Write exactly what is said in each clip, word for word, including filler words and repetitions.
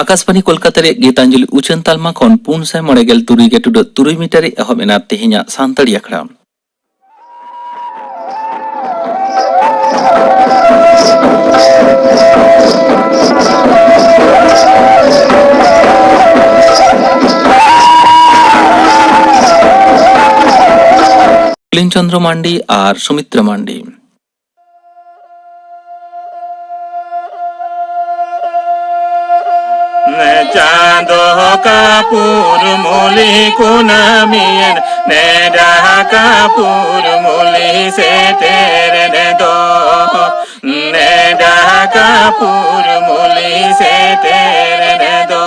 ᱟᱠᱟᱥᱵᱟᱱᱤ ᱠᱳᱞᱠᱟᱛᱟ ᱨᱮ ᱜᱤᱛᱟᱧᱡᱚᱞᱤ ᱩᱪᱷᱟᱹᱱ ᱛᱟᱞᱢᱟ ᱠᱷᱚᱱ ᱯᱩᱱ ᱥᱟᱭ ᱢᱚᱬᱮ ᱜᱮᱞ ᱛᱩᱨᱩᱭ ᱜᱮ ᱴᱩᱰᱟᱹᱜ ᱛᱩᱨᱩᱭ ᱢᱤᱴᱟᱨ ᱨᱮ ᱮᱦᱚᱵ ᱮᱱᱟ ᱛᱮᱦᱮᱧᱟᱜ ᱥᱟᱱᱛᱟᱲᱤ ᱟᱠᱷᱲᱟ᱾ ᱠᱞᱤᱱ ᱪᱚᱸᱫᱽᱨᱚ ᱢᱟᱱᱰᱤ ᱟᱨ ᱥᱩᱢᱤᱛᱨᱟ ᱢᱟᱱᱰᱤ᱾ ᱪᱟᱸᱫᱚ ᱠᱟᱯᱩᱨ ᱢᱩᱞᱤ ᱠᱩᱱᱟᱹᱢᱤᱭᱮᱱ, ᱱᱮᱰᱟ ᱠᱟᱯᱩᱨ ᱢᱩᱞᱤ ᱥᱮᱴᱮᱨᱮᱱ ᱫᱚ᱾ ᱱᱮᱰᱟ ᱠᱟᱯᱩᱨ ᱢᱩᱞᱤ ᱥᱮᱴᱮᱨᱮᱱ ᱫᱚ᱾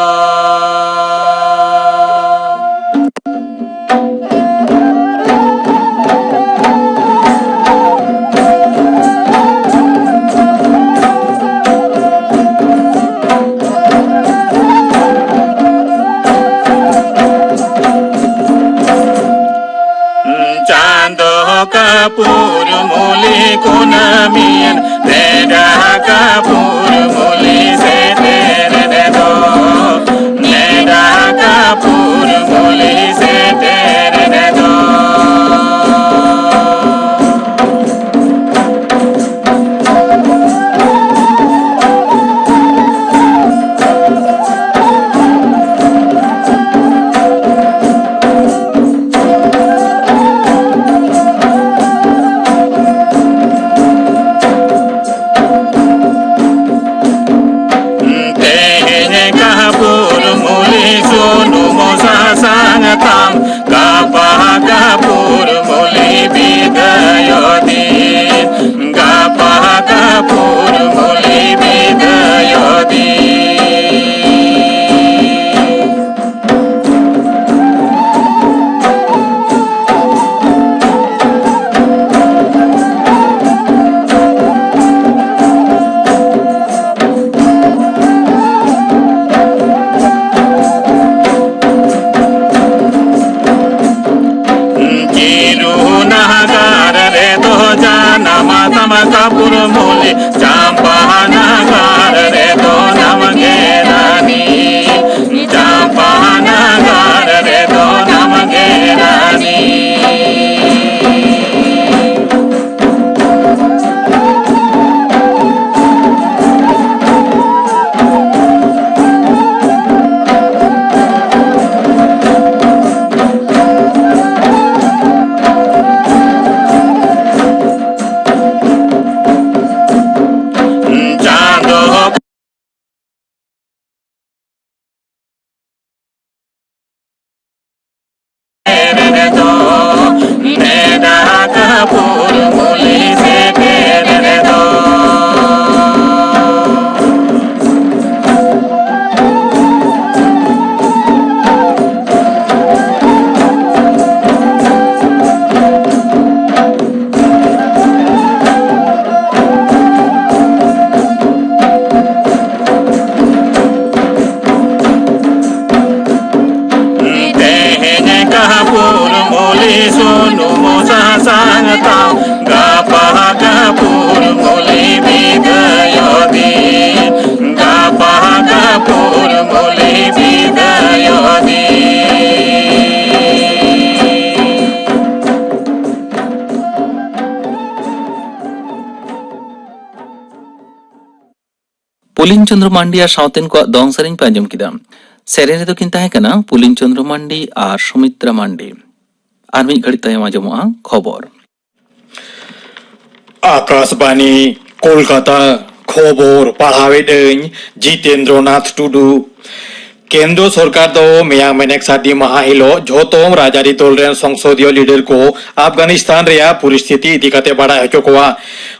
ᱪᱟᱸᱫᱚ ᱠᱟᱯᱩᱨ ᱢᱩᱞᱤ ᱠᱩᱱᱟᱹᱢᱤᱭᱮᱱ, ᱱᱮᱰᱟ ᱠᱟᱯᱩᱨ ᱢᱩᱞᱤ ᱥᱮᱴᱮᱨᱮᱱ ᱫᱚ᱾ ᱱᱮᱰᱟ ᱠᱟᱯᱩᱨ ᱢᱩᱞᱤ ᱥᱮᱴᱮᱨᱮᱱ ᱫᱚ᱾ ᱛᱮᱦᱮᱧ ᱠᱟᱯᱩᱨ ᱢᱩᱞᱤ ᱥᱩᱱᱩᱢ ᱥᱟᱥᱟᱝ ᱛᱟᱢ, ᱜᱟᱯᱟ ᱠᱟᱯᱩᱨ ᱢᱩᱞᱤ ᱵᱤᱫᱟᱹᱭ ᱫᱤᱱ, ᱜᱟᱯᱟ ᱠᱟᱯᱩᱨ ᱢᱩᱞᱤ ᱵᱤᱫᱟᱹᱭ ᱫᱤᱱ᱾ ᱪᱤᱨᱩ ᱱᱟᱜᱟᱨ ᱨᱮᱫᱚ ᱡᱟᱱᱟᱢ ᱛᱟᱢ ᱠᱟᱯᱩᱨ ᱢᱩᱞᱤ, ᱪᱟᱢᱯᱟ ᱱᱟᱜᱟᱨ ᱨᱮᱫᱚ ᱱᱟᱢ ᱜᱮ ᱨᱟᱱᱤ᱾ ᱦᱚᱱᱩᱢ ᱥᱟᱥᱟᱝ ᱛᱟᱢ, ᱜᱟᱯᱟ ᱜᱟᱹᱯᱩᱨ ᱢᱩᱞᱤ ᱵᱤᱫᱟᱹᱭᱚ ᱫᱤᱱ, ᱜᱟᱯᱟ ᱜᱟᱹᱯᱩᱨ ᱢᱩᱞᱤ ᱵᱤᱫᱟᱹᱭᱚ ᱫᱤᱱ᱾ ᱯᱩᱞᱤᱱ ᱪᱚᱸᱫᱽᱨᱚ ᱢᱟᱱᱰᱤ ᱟᱨ ᱥᱟᱶᱛᱮᱱ ᱠᱚᱣᱟᱜ ᱫᱚᱝ ᱥᱮᱨᱮᱧ ᱯᱮ ᱟᱸᱡᱚᱢ ᱠᱮᱫᱟ᱾ ᱥᱮᱨᱮᱧ ᱨᱮᱫᱚ ᱠᱤᱱ ᱛᱟᱦᱮᱸ ᱠᱟᱱᱟ ᱯᱩᱞᱤᱱ ᱪᱚᱸᱫᱽᱨᱚ ᱢᱟᱱᱰᱤ ᱟᱨ ᱥᱩᱢᱤᱛᱨᱟ ᱢᱟᱱᱰᱤ᱾ ᱟᱨ ᱢᱤᱫ ᱜᱷᱟᱹᱲᱤᱡ ᱛᱟᱭᱚᱢ ᱟᱸᱡᱚᱢᱚᱜᱼᱟ ᱠᱷᱚᱵᱚᱨ᱾ ᱟᱠᱟᱥᱵᱟᱱᱤ, ᱠᱳᱞᱠᱟᱛᱟ᱾ ᱠᱷᱚᱵᱚᱨ ᱯᱟᱲᱦᱟᱣᱮᱫ ᱟᱹᱧ ᱡᱤᱛᱮᱱᱫᱨᱚ ᱱᱟᱛᱷ ᱴᱩᱰᱩ᱾ ᱠᱮᱱᱫᱨᱚ ᱥᱚᱨᱠᱟᱨ ᱫᱚ ᱢᱮᱭᱟᱝ ᱢᱮᱱᱮᱠ ᱥᱟᱹᱨᱫᱤ ᱢᱟᱦᱟ ᱦᱤᱞᱳᱜ ᱡᱷᱚᱛᱚᱢ ᱨᱟᱡᱽᱟᱹᱨᱤ ᱫᱚᱞ ᱨᱮᱱ ᱥᱚᱝᱥᱚᱫᱤᱭᱚ ᱞᱤᱰᱟᱨ ᱠᱚ ᱟᱯᱷᱜᱟᱱᱤᱥᱛᱟᱱ ᱨᱮᱭᱟᱜ ᱯᱚᱨᱤᱥᱛᱷᱤᱛᱤ ᱤᱫᱤ ᱠᱟᱛᱮ ᱵᱟᱲᱟᱭ ᱦᱚᱪᱚ ᱠᱚᱣᱟ᱾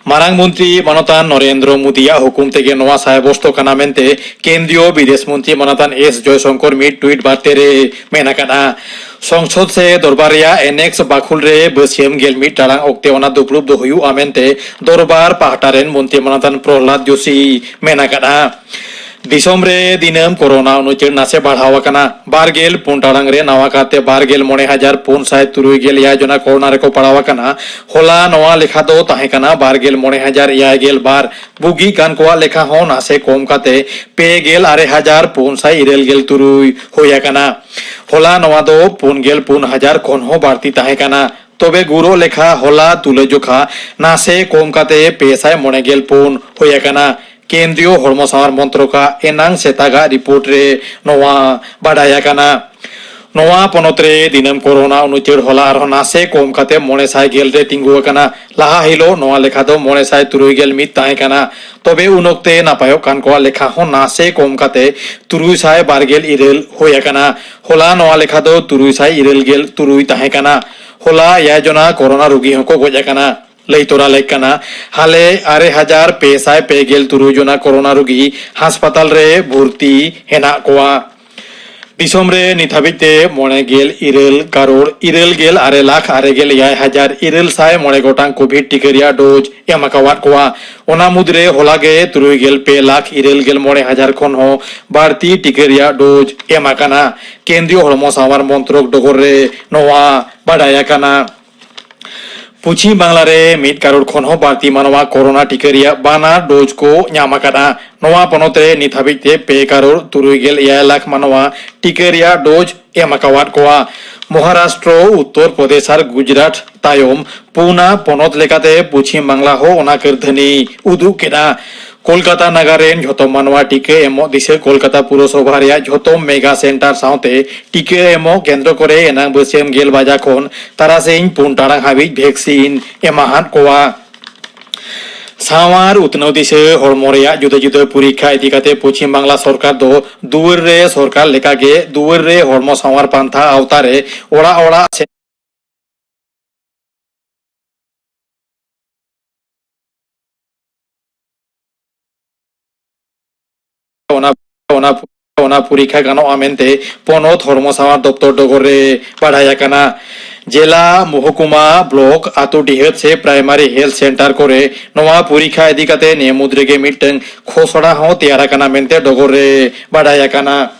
ᱢᱟᱨᱟᱝ ᱢᱚᱱᱛᱨᱤ ᱢᱟᱱᱚᱛᱟᱱ ᱱᱚᱨᱮᱱᱫᱨᱚ ᱢᱳᱫᱤᱭᱟᱜ ᱦᱩᱠᱩᱢ ᱛᱮᱜᱮ ᱱᱚᱣᱟ ᱥᱟᱭᱵᱚᱥᱛᱚ ᱠᱟᱱᱟ ᱢᱮᱱᱛᱮ ᱠᱮᱱᱫᱨᱤᱭᱚ ᱵᱤᱫᱮᱥ ᱢᱚᱱᱛᱨᱤ ᱢᱟᱱᱚᱛᱟᱱ ᱮᱥ ᱡᱚᱭᱥᱚᱝᱠᱚᱨ ᱢᱤᱫ ᱴᱩᱭᱤᱴ ᱵᱟᱨᱛᱮ ᱨᱮ ᱢᱮᱱ ᱟᱠᱟᱫᱼᱟ᱾ ᱥᱚᱝᱥᱚᱫ ᱥᱮ ᱫᱚᱨᱵᱟᱨ ᱨᱮᱭᱟᱜ ᱮᱱᱮᱠᱥ ᱵᱟᱠᱷᱩᱞ ᱨᱮ ᱵᱟᱹᱥᱭᱟᱹᱢ ᱜᱮᱞ ᱢᱤᱫ ᱴᱟᱲᱟᱝ ᱚᱠᱛᱮ ᱚᱱᱟ ᱫᱩᱯᱲᱩᱵ ᱫᱚ ᱦᱩᱭᱩᱜᱼᱟ ᱢᱮᱱᱛᱮ ᱫᱚᱨᱵᱟᱨ ᱯᱟᱦᱴᱟ ᱨᱮᱱ ᱢᱚᱱᱛᱨᱤ ᱢᱟᱱᱚᱛᱟᱱ ᱯᱨᱚᱦᱞᱟᱫ ᱡᱳᱥᱤ ᱢᱮᱱ ᱟᱠᱟᱫᱼᱟ᱾ ᱫᱤᱥᱚᱢ ᱨᱮ ᱫᱤᱱᱟᱹᱢ ᱠᱳᱨᱳᱱᱟ ᱩᱱᱩᱪᱟᱹᱲ ᱱᱟᱥᱮ ᱵᱟᱲᱦᱟᱣ ᱟᱠᱟᱱᱟ᱾ ᱵᱟᱨ ᱜᱮᱞ ᱯᱩᱱ ᱴᱟᱲᱟᱝ ᱨᱮ ᱱᱟᱣᱟ ᱠᱟᱨᱛᱮ ᱵᱟᱨ ᱜᱮᱞ ᱢᱚᱬᱮ ᱦᱟᱡᱟᱨ ᱯᱩᱱ ᱥᱟᱭ ᱛᱩᱨᱩᱭ ᱜᱮᱞ ᱮᱭᱟᱭ ᱡᱚᱱᱟ ᱠᱳᱨᱳᱱᱟ ᱨᱮᱠᱚ ᱯᱟᱲᱟᱣ ᱟᱠᱟᱱᱟ᱾ ᱦᱚᱞᱟ ᱱᱚᱣᱟ ᱞᱮᱠᱷᱟ ᱫᱚ ᱛᱟᱦᱮᱸ ᱠᱟᱱᱟ ᱵᱟᱨ ᱜᱮᱞ ᱢᱚᱬᱮ ᱦᱟᱡᱟᱨ ᱮᱭᱟᱭ ᱜᱮᱞ ᱵᱟᱨ᱾ ᱵᱩᱜᱤ ᱠᱟᱱ ᱠᱚᱣᱟᱜ ᱞᱮᱠᱷᱟ ᱦᱚᱸ ᱱᱟᱥᱮ ᱠᱚᱢ ᱠᱟᱛᱮ ᱯᱮ ᱜᱮᱞ ᱟᱨᱮ ᱦᱟᱡᱟᱨ ᱯᱩᱱ ᱥᱟᱭ ᱤᱨᱟᱹᱞ ᱜᱮᱞ ᱛᱩᱨᱩᱭ ᱦᱩᱭ ᱟᱠᱟᱱᱟ᱾ ᱦᱚᱞᱟ ᱱᱚᱣᱟ ᱫᱚ ᱯᱩᱱ ᱜᱮᱞ ᱯᱩᱱ ᱦᱟᱡᱟᱨ ᱠᱷᱚᱱ ᱦᱚᱸ ᱵᱟᱹᱲᱛᱤ ᱛᱟᱦᱮᱸ ᱠᱟᱱᱟ᱾ ᱛᱚᱵᱮ ᱜᱩᱨᱚᱜ ᱞᱮᱠᱷᱟ ᱦᱚᱞᱟ ᱛᱩᱞᱟᱹᱡᱚᱠᱷᱟ ᱱᱟᱥᱮ ᱠᱚᱢ ᱠᱟᱛᱮ ᱯᱮ ᱥᱟᱭ ᱢᱚᱬᱮ ᱜᱮᱞ ᱯᱩᱱ ᱦᱩᱭ ᱟᱠᱟᱱᱟ᱾ ᱠᱮᱱᱫᱨᱤᱭᱚ ᱦᱚᱲᱢᱚ ᱥᱟᱶᱟᱨ ᱢᱚᱱᱛᱨᱚᱠᱟᱜ ᱮᱱᱟᱝ ᱥᱮᱛᱟᱜᱟᱜ ᱨᱤᱯᱳᱨᱴ ᱨᱮ ᱱᱚᱣᱟ ᱵᱟᱰᱟᱭ ᱟᱠᱟᱱᱟ᱾ ᱱᱚᱣᱟ ᱯᱚᱱᱚᱛ ᱨᱮ ᱫᱤᱱᱟᱹᱢ ᱠᱳᱨᱳᱱᱟ ᱩᱱᱩᱪᱟᱹᱲ ᱦᱚᱞᱟ ᱟᱨᱦᱚᱸ ᱱᱟᱥᱮ ᱠᱚᱢ ᱠᱟᱛᱮ ᱢᱚᱬᱮ ᱥᱟᱭ ᱜᱮᱞ ᱨᱮ ᱛᱤᱸᱜᱩ ᱟᱠᱟᱱᱟ᱾ ᱞᱟᱦᱟ ᱦᱤᱞᱳᱜ ᱱᱚᱣᱟ ᱞᱮᱠᱷᱟ ᱫᱚ ᱢᱚᱬᱮ ᱥᱟᱭ ᱛᱩᱨᱩᱭ ᱜᱮᱞ ᱢᱤᱫ ᱛᱟᱦᱮᱸ ᱠᱟᱱᱟ᱾ ᱛᱚᱵᱮ ᱩᱱ ᱚᱠᱛᱮ ᱱᱟᱯᱟᱭᱚᱜ ᱠᱟᱱ ᱠᱚᱣᱟᱜ ᱞᱮᱠᱷᱟ ᱦᱚᱸ ᱱᱟᱥᱮ ᱠᱚᱢ ᱠᱟᱛᱮ ᱛᱩᱨᱩᱭ ᱥᱟᱭ ᱵᱟᱨ ᱜᱮᱞ ᱤᱨᱟᱹᱞ ᱦᱩᱭ ᱟᱠᱟᱱᱟ᱾ ᱦᱚᱞᱟ ᱱᱚᱣᱟ ᱞᱮᱠᱷᱟ ᱫᱚ ᱛᱩᱨᱩᱭ ᱥᱟᱭ ᱤᱨᱟᱹᱞ ᱜᱮᱞ ᱛᱩᱨᱩᱭ ᱛᱟᱦᱮᱸ ᱠᱟᱱᱟ᱾ ᱦᱚᱞᱟ ᱮᱭᱟᱭ ᱡᱚᱱᱟ ᱠᱳᱨᱳᱱᱟ ᱨᱩᱜᱤ ᱦᱚᱸᱠᱚ ᱜᱚᱡ ᱟᱠᱟᱱᱟ᱾ ᱞᱟᱹᱭ ᱛᱚᱨᱟ ᱞᱮᱠ ᱠᱟᱱᱟ, ᱦᱟᱞᱮ ᱟᱨᱮ ᱦᱟᱡᱟᱨ ᱯᱮ ᱥᱟᱭ ᱯᱮ ᱜᱮᱞ ᱛᱩᱨᱩᱭ ᱡᱚᱱᱟ ᱠᱳᱨᱳᱱᱟ ᱨᱩᱜᱤ ᱦᱟᱥᱯᱟᱛᱟᱞ ᱨᱮ ᱵᱷᱚᱨᱛᱤ ᱦᱮᱱᱟᱜ ᱠᱚᱣᱟ᱾ ᱫᱤᱥᱚᱢ ᱨᱮ ᱱᱤᱛ ᱦᱟᱹᱵᱤᱡ ᱛᱮ ᱢᱚᱬᱮ ᱜᱮᱞ ᱤᱨᱟᱹᱞ ᱠᱟᱨᱳᱲ ᱤᱨᱟᱹᱞ ᱜᱮᱞ ᱟᱨᱮ ᱞᱟᱠᱷ ᱟᱨᱮ ᱜᱮᱞ ᱮᱭᱟᱭ ᱦᱟᱡᱟᱨ ᱤᱨᱟᱹᱞ ᱥᱟᱭ ᱢᱚᱬᱮ ᱜᱚᱴᱟᱝ ᱠᱳᱵᱷᱤᱰ ᱴᱤᱠᱟᱹ ᱨᱮᱭᱟᱜ ᱰᱳᱡᱽ ᱮᱢ ᱟᱠᱟᱣᱟᱫ ᱠᱚᱣᱟ᱾ ᱚᱱᱟ ᱢᱩᱫᱽᱨᱮ ᱦᱚᱞᱟ ᱜᱮ ᱛᱩᱨᱩᱭ ᱜᱮᱞ ᱯᱮ ᱞᱟᱠᱷ ᱤᱨᱟᱹᱞ ᱜᱮᱞ ᱢᱚᱬᱮ ᱦᱟᱡᱟᱨ ᱠᱷᱚᱱ ᱦᱚᱸ ᱵᱟᱹᱲᱛᱤ ᱴᱤᱠᱟᱹ ᱨᱮᱭᱟᱜ ᱰᱳᱡᱽ ᱮᱢ ᱟᱠᱟᱱᱟ᱾ ᱠᱮᱱᱫᱨᱤᱭᱚ ᱦᱚᱲᱢᱚ ᱥᱟᱶᱟᱨ ᱢᱚᱱᱛᱨᱚᱠ ᱰᱚᱜᱚᱨ ᱨᱮ ᱱᱚᱣᱟ ᱵᱟᱰᱟᱭ ᱟᱠᱟᱱᱟ᱾ ᱯᱚᱪᱷᱤᱢ ᱵᱟᱝᱞᱟ ᱨᱮ ᱢᱤᱫ ᱠᱟᱨᱳᱲ ᱠᱷᱚᱱ ᱦᱚᱸ ᱵᱟᱹᱲᱛᱤ ᱢᱟᱱᱣᱟ ᱠᱳᱨᱳᱱᱟ ᱴᱤᱠᱟᱹ ᱨᱮᱭᱟᱜ ᱵᱟᱱᱟᱨ ᱰᱳᱡᱽ ᱠᱚ ᱧᱟᱢ ᱟᱠᱟᱫᱼᱟ᱾ ᱱᱚᱣᱟ ᱯᱚᱱᱚᱛ ᱨᱮ ᱱᱤᱛ ᱦᱟᱹᱵᱤᱡ ᱛᱮ ᱯᱮ ᱠᱟᱨᱳᱲ ᱛᱩᱨᱩᱭ ᱜᱮᱞ ᱮᱭᱟᱭ ᱞᱟᱠᱷ ᱢᱟᱱᱣᱟ ᱴᱤᱠᱟᱹ ᱨᱮᱭᱟᱜ ᱰᱳᱡᱽ ᱮᱢ ᱟᱠᱟᱣᱟᱫ ᱠᱚᱣᱟ᱾ ᱢᱚᱦᱟᱨᱟᱥᱴᱨᱚ, ᱩᱛᱛᱚᱨ ᱯᱨᱚᱫᱮᱥ ᱟᱨ ᱜᱩᱡᱽᱨᱟᱴ ᱛᱟᱭᱚᱢ ᱯᱩᱱᱟ ᱯᱚᱱᱚᱛ ᱞᱮᱠᱟᱛᱮ ᱯᱚᱪᱷᱤᱢ ᱵᱟᱝᱞᱟ ᱦᱚᱸ ᱚᱱᱟ ᱠᱟᱹᱨᱫᱷᱟᱹᱱᱤ ᱩᱫᱩᱜ ᱠᱮᱫᱼᱟ᱾ ᱠᱳᱞᱠᱟᱛᱟ ᱱᱟᱜᱟᱨ ᱨᱮᱱ ᱡᱷᱚᱛᱚ ᱢᱟᱱᱣᱟ ᱴᱤᱠᱟᱹ ᱮᱢᱚᱜ ᱫᱤᱥᱟᱹ ᱠᱳᱞᱠᱟᱛᱟ ᱯᱩᱨᱚᱥᱚᱵᱷᱟ ᱨᱮᱭᱟᱜ ᱡᱷᱚᱛᱚ ᱢᱮᱜᱟ ᱥᱮᱱᱴᱟᱨ ᱥᱟᱶᱛᱮ ᱴᱤᱠᱟᱹ ᱮᱢᱚᱜ ᱠᱮᱱᱫᱨᱚ ᱠᱚᱨᱮ ᱮᱱᱟᱝ ᱵᱟᱹᱥᱭᱟᱹᱢ ᱜᱮᱞ ᱵᱟᱡᱟ ᱠᱷᱚᱱ ᱛᱟᱨᱟᱥᱤᱧ ᱯᱩᱱ ᱴᱟᱲᱟᱝ ᱦᱟᱹᱵᱤᱡ ᱵᱷᱮᱠᱥᱤᱱ ᱮᱢᱟᱦᱟᱫ ᱠᱚᱣᱟ᱾ ᱥᱟᱶᱟᱨ ᱩᱛᱱᱟᱹᱣ ᱫᱤᱥᱟᱹ ᱦᱚᱲᱢᱚ ᱨᱮᱭᱟᱜ ᱡᱩᱫᱟᱹ ᱡᱩᱫᱟᱹ ᱯᱚᱨᱤᱠᱷᱟ ᱤᱫᱤ ᱠᱟᱛᱮ ᱯᱚᱪᱷᱤᱢ ᱵᱟᱝᱞᱟ ᱥᱚᱨᱠᱟᱨ ᱫᱚ ᱫᱩᱣᱟᱹᱨ ᱨᱮ ᱥᱚᱨᱠᱟᱨ ᱞᱮᱠᱟᱜᱮ ᱫᱩᱣᱟᱹᱨ ᱨᱮ ᱦᱚᱲᱢᱚ ᱥᱟᱶᱟᱨ ᱯᱟᱱᱛᱷᱟ ᱟᱣᱛᱟ ᱨᱮ ᱚᱲᱟᱜ ᱚᱲᱟᱜ ᱥᱮ ᱚᱱᱟ, ᱚᱱᱟ, ᱚᱱᱟ ᱯᱚᱨᱤᱠᱷᱟ ᱜᱟᱱᱚᱜᱼᱟ ᱢᱮᱱᱛᱮ ᱯᱚᱱᱚᱛ ᱦᱚᱲᱢᱚ ᱥᱟᱶᱟᱨ ᱫᱚᱯᱛᱚᱨ ᱰᱚᱜᱚᱨ ᱨᱮ ᱵᱟᱰᱟᱭ ᱟᱠᱟᱱᱟ᱾ ᱡᱮᱞᱟ, ᱢᱚᱦᱚᱠᱩᱢᱟ, ᱵᱞᱚᱠ, ᱟᱛᱳ ᱰᱤᱦᱟᱹᱛ ᱥᱮ ᱯᱨᱟᱭᱢᱟᱨᱤ ᱦᱮᱞᱛᱷ ᱥᱮᱱᱴᱟᱨ ᱠᱚᱨᱮ ᱱᱚᱣᱟ ᱯᱚᱨᱤᱠᱷᱟ ᱤᱫᱤ ᱠᱟᱛᱮ ᱱᱤᱭᱟᱹ ᱢᱩᱫᱽ ᱨᱮᱜᱮ ᱢᱤᱫᱴᱟᱝ ᱠᱷᱚᱥᱲᱟ ᱦᱚᱸ ᱛᱮᱭᱟᱨ ᱟᱠᱟᱱᱟ ᱢᱮᱱᱛᱮ ᱰᱚᱜᱚᱨ ᱨᱮ ᱵᱟᱰᱟᱭ ᱟᱠᱟᱱᱟ᱾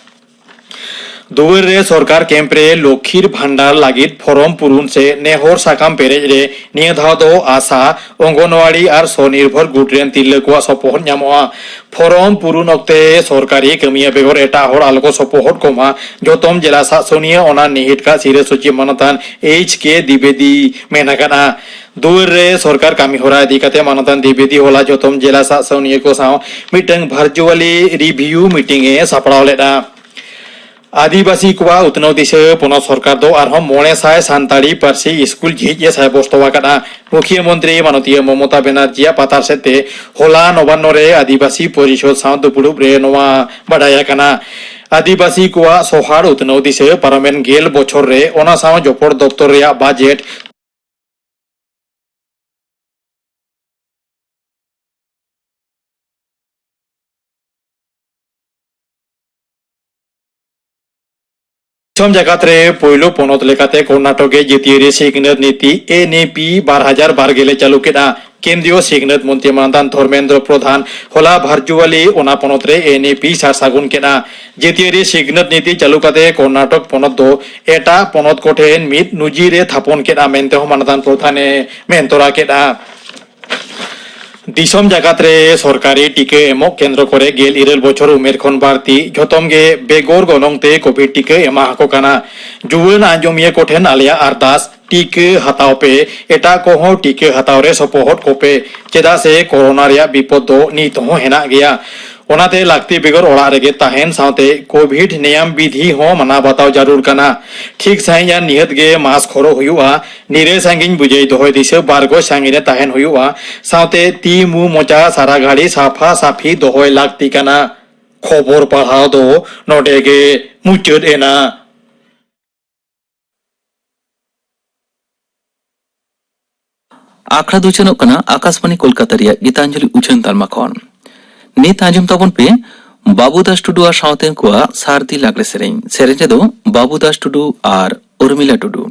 ᱫᱩᱣᱟᱹᱨ ᱨᱮ ᱥᱚᱨᱠᱟᱨ ᱠᱮᱢᱯ ᱨᱮ ᱞᱚᱠᱠᱷᱤᱨ ᱵᱷᱟᱱᱰᱟᱨ ᱞᱟᱹᱜᱤᱫ ᱯᱷᱚᱨᱚᱢ ᱯᱩᱨᱩᱱ ᱥᱮ ᱱᱮᱦᱚᱨ ᱥᱟᱠᱟᱢ ᱯᱮᱨᱮᱡ ᱨᱮ ᱱᱤᱭᱟᱹ ᱫᱷᱟᱣ ᱫᱚ ᱟᱥᱟ, ᱚᱝᱜᱚᱱᱣᱟᱲᱤ ᱟᱨ ᱥᱚᱱᱤᱨᱵᱷᱚᱨ ᱜᱩᱴ ᱨᱮᱱ ᱛᱤᱨᱞᱟᱹ ᱠᱚᱣᱟᱜ ᱥᱚᱯᱚᱦᱚᱫ ᱧᱟᱢᱚᱜᱼᱟ᱾ ᱯᱷᱚᱨᱚᱢ ᱯᱩᱨᱩᱱ ᱚᱠᱛᱮ ᱥᱚᱨᱠᱟᱨᱤ ᱠᱟᱹᱢᱤᱭᱟᱹ ᱵᱮᱜᱚᱨ ᱮᱴᱟᱜ ᱦᱚᱲ ᱟᱞᱚ ᱠᱚ ᱥᱚᱯᱚᱦᱚᱫ ᱠᱚᱢᱟ᱾ ᱡᱚᱛᱚᱢ ᱡᱮᱞᱟ ᱥᱟᱥᱚᱱᱤᱭᱟᱹ ᱚᱱᱟ ᱱᱤᱦᱤᱴ ᱠᱟᱜ ᱥᱤᱨᱟᱹ ᱥᱚᱪᱤᱵᱽ ᱢᱟᱱᱚᱛᱟᱱ ᱮᱭᱤᱪ ᱠᱮ ᱫᱤᱵᱮᱫᱤ ᱢᱮᱱ ᱟᱠᱟᱫᱼᱟ᱾ ᱫᱩᱣᱟᱹᱨ ᱨᱮ ᱥᱚᱨᱠᱟᱨ ᱠᱟᱹᱢᱤ ᱦᱚᱨᱟ ᱤᱫᱤ ᱠᱟᱛᱮ ᱢᱟᱱᱚᱛᱟᱱ ᱫᱤᱵᱮᱫᱤ ᱦᱚᱞᱟ ᱡᱚᱛᱚᱢ ᱡᱮᱞᱟ ᱥᱟᱥᱚᱱᱤᱭᱟᱹ ᱠᱚ ᱥᱟᱶ ᱢᱤᱫᱴᱟᱝ ᱵᱷᱟᱨᱪᱩᱣᱟᱞᱤ ᱨᱤᱵᱷᱤᱭᱩ ᱢᱤᱴᱤᱝ ᱮ ᱥᱟᱯᱲᱟᱣ ᱞᱮᱫᱼᱟ᱾ ᱟᱹᱫᱤᱵᱟᱹᱥᱤ ᱠᱚᱣᱟᱜ ᱩᱛᱱᱟᱹᱣ ᱫᱤᱥᱟᱹ ᱯᱚᱱᱚᱛ ᱥᱚᱨᱠᱟᱨ ᱫᱚ ᱟᱨᱦᱚᱸ ᱢᱚᱬᱮ ᱥᱟᱭ ᱥᱟᱱᱛᱟᱲᱤ ᱯᱟᱹᱨᱥᱤ ᱥᱠᱩᱞ ᱡᱷᱤᱡ ᱮ ᱥᱟᱭᱵᱚᱥᱛᱚ ᱟᱠᱟᱫᱼᱟ᱾ ᱢᱩᱠᱷᱭᱟᱹ ᱢᱚᱱᱛᱨᱤ ᱢᱟᱱᱚᱛᱤᱭᱟᱹ ᱢᱚᱢᱚᱛᱟ ᱵᱮᱱᱟᱨᱡᱤᱭᱟᱜ ᱯᱟᱛᱟᱨ ᱥᱮᱫ ᱛᱮ ᱦᱚᱞᱟ ᱱᱚᱵᱟᱱᱱᱚ ᱨᱮ ᱟᱹᱫᱤᱵᱟᱹᱥᱤ ᱯᱚᱨᱤᱥᱚᱫᱽ ᱥᱟᱶ ᱫᱩᱯᱲᱩᱵ ᱨᱮ ᱱᱚᱣᱟ ᱵᱟᱰᱟᱭ ᱟᱠᱟᱱᱟ᱾ ᱟᱹᱫᱤᱵᱟᱹᱥᱤ ᱠᱚᱣᱟᱜ ᱥᱚᱦᱟᱲ ᱩᱛᱱᱟᱹᱣ ᱫᱤᱥᱟᱹ ᱯᱟᱨᱚᱢᱮᱱ ᱜᱮᱞ ᱵᱚᱪᱷᱚᱨ ᱨᱮ ᱚᱱᱟ ᱥᱟᱶ ᱡᱚᱯᱚᱲ ᱫᱚᱯᱛᱚᱨ ᱨᱮᱭᱟᱜ ᱵᱟᱡᱮᱴ ᱫᱤᱥᱚᱢ ᱡᱟᱠᱟᱛ ᱨᱮ ᱯᱳᱭᱞᱳ ᱯᱚᱱᱚᱛ ᱞᱮᱠᱟᱛᱮ ᱠᱚᱨᱱᱟᱴᱚᱠ ᱜᱮ ᱡᱟᱹᱛᱤᱭᱟᱹᱨᱤ ᱥᱤᱠᱷᱱᱟᱹᱛ ᱱᱤᱛᱤ ᱮᱱ ᱤ ᱯᱤ ᱵᱟᱨ ᱦᱟᱡᱟᱨ ᱵᱟᱨ ᱜᱮᱞ ᱮ ᱪᱟᱹᱞᱩ ᱠᱮᱫᱼᱟ᱾ ᱠᱮᱱᱫᱨᱤᱭᱚ ᱥᱤᱠᱷᱱᱟᱹᱛ ᱢᱚᱱᱛᱨᱤ ᱢᱟᱱᱚᱛᱟᱱ ᱫᱷᱚᱨᱢᱮᱱᱫᱨᱚ ᱯᱨᱚᱫᱷᱟᱱ ᱦᱚᱞᱟ ᱵᱷᱟᱨᱪᱩᱣᱟᱞᱤ ᱚᱱᱟ ᱯᱚᱱᱚᱛ ᱨᱮ ᱮᱱ ᱤ ᱯᱤ ᱥᱟᱨ ᱥᱟᱹᱜᱩᱱ ᱠᱮᱫᱼᱟ᱾ ᱡᱟᱹᱛᱤᱭᱟᱹᱨᱤ ᱥᱤᱠᱷᱱᱟᱹᱛ ᱱᱤᱛᱤ ᱪᱟᱹᱞᱩ ᱠᱟᱛᱮ ᱠᱚᱨᱱᱟᱴᱚᱠ ᱯᱚᱱᱚᱛ ᱫᱚ ᱮᱴᱟᱜ ᱯᱚᱱᱚᱛ ᱠᱚᱴᱷᱮᱱ ᱢᱤᱫ ᱱᱩᱡᱤᱨ ᱮ ᱛᱷᱟᱯᱚᱱ ᱠᱮᱫᱼᱟ ᱢᱮᱱᱛᱮ ᱦᱚᱸ ᱢᱟᱱᱚᱛᱟᱱ ᱯᱨᱚᱫᱷᱟᱱ ᱮ ᱢᱮᱱ ᱛᱚᱨᱟ ᱠᱮᱫᱼᱟ᱾ ᱫᱤᱥᱚᱢ ᱡᱟᱠᱟᱛ ᱨᱮ ᱥᱚᱨᱠᱟᱨᱤ ᱴᱤᱠᱟᱹ ᱮᱢᱚᱜ ᱠᱮᱱᱫᱨᱚ ᱠᱚᱨᱮ ᱜᱮᱞ ᱤᱨᱟᱹᱞ ᱵᱚᱪᱷᱚᱨ ᱩᱢᱮᱨ ᱠᱷᱚᱱ ᱵᱟᱹᱲᱛᱤ ᱡᱷᱚᱛᱚᱢ ᱜᱮ ᱵᱮᱜᱚᱨ ᱜᱚᱱᱚᱝ ᱛᱮ ᱠᱳᱵᱷᱤᱰ ᱴᱤᱠᱟᱹ ᱮᱢᱟ ᱟᱠᱚ ᱠᱟᱱᱟ᱾ ᱡᱩᱣᱟᱹᱱ ᱟᱸᱡᱚᱢᱤᱭᱟᱹ ᱠᱚᱴᱷᱮᱱ ᱟᱞᱮᱭᱟᱜ ᱟᱨᱫᱟᱥ, ᱴᱤᱠᱟᱹ ᱦᱟᱛᱟᱣ ᱯᱮ, ᱮᱴᱟᱜ ᱠᱚᱦᱚᱸ ᱴᱤᱠᱟᱹ ᱦᱟᱛᱟᱣ ᱨᱮ ᱥᱚᱯᱚᱦᱚᱫ ᱠᱚᱯᱮ, ᱪᱮᱫᱟᱜ ᱥᱮ ᱠᱳᱨᱳᱱᱟ ᱨᱮᱭᱟᱜ ᱵᱤᱯᱚᱫ ᱫᱚ ᱱᱤᱛ ᱦᱚᱸ ᱦᱮᱱᱟᱜ ᱜᱮᱭᱟ᱾ ᱚᱱᱟᱛᱮ ᱞᱟᱹᱠᱛᱤ ᱵᱮᱜᱚᱨ ᱚᱲᱟᱜ ᱨᱮᱜᱮ ᱛᱟᱦᱮᱱ ᱥᱟᱶᱛᱮ ᱠᱳᱵᱷᱤᱰ ᱱᱮᱭᱟᱢ ᱵᱤᱫᱷᱤ ᱦᱚᱸ ᱢᱟᱱᱟᱣ ᱵᱟᱛᱟᱣ ᱡᱟᱹᱨᱩᱲ ᱠᱟᱱᱟ᱾ ᱴᱷᱤᱠ ᱥᱟᱺᱦᱤᱡ ᱟᱨ ᱱᱤᱦᱟᱹᱛ ᱜᱮ ᱢᱟᱥᱠ ᱦᱚᱨᱚᱜ ᱦᱩᱭᱩᱜᱼᱟ᱾ ᱱᱤᱨᱟᱹᱭ ᱥᱟᱺᱜᱤᱧ ᱵᱩᱡᱟᱹᱭ ᱫᱚᱦᱚᱭ ᱫᱤᱥᱟᱹ ᱵᱟᱨ ᱜᱚᱡ ᱥᱟᱺᱜᱤᱧ ᱨᱮ ᱛᱟᱦᱮᱱ ᱦᱩᱭᱩᱜᱼᱟ᱾ ᱥᱟᱶᱛᱮ ᱛᱤ ᱢᱩ ᱢᱚᱪᱟ ᱥᱟᱨᱟ ᱜᱷᱟᱹᱲᱤ ᱥᱟᱯᱷᱟ ᱥᱟᱯᱷᱤ ᱫᱚᱦᱚᱭ ᱞᱟᱹᱠᱛᱤ ᱠᱟᱱᱟ᱾ ᱠᱷᱚᱵᱚᱨ ᱯᱟᱲᱦᱟᱣ ᱫᱚ ᱱᱚᱰᱮ ᱜᱮ ᱢᱩᱪᱟᱹᱫ ᱮᱱᱟ᱾ ᱟᱠᱷᱲᱟ ᱫᱚ ᱩᱪᱷᱟᱹᱱᱚᱜ ᱠᱟᱱᱟ ᱟᱠᱟᱥᱵᱟᱬᱤ ᱠᱳᱞᱠᱟᱛᱟ ᱨᱮᱭᱟᱜ ᱜᱤᱛᱟᱧᱡᱚᱞᱤ ᱩᱪᱷᱟᱹᱱ ᱛᱟᱞᱢᱟ ᱠᱷᱚᱱ᱾ ᱱᱤᱛ ᱟᱸᱡᱚᱢ ᱛᱟᱵᱚᱱ ᱯᱮ ᱵᱟᱵᱩ ᱫᱟᱥ ᱴᱩᱰᱩ ᱟᱨ ᱥᱟᱶᱛᱮ ᱩᱱᱠᱩᱣᱟᱜ ᱥᱟᱨᱫᱤ ᱞᱟᱜᱽᱲᱮ ᱥᱮᱨᱮᱧ᱾ ᱥᱮᱨᱮᱧ ᱨᱮᱫᱚ ᱵᱟᱵᱩ ᱫᱟᱥ ᱴᱩᱰᱩ ᱟᱨ ᱩᱨᱢᱤᱞᱟ ᱴᱩᱰᱩ᱾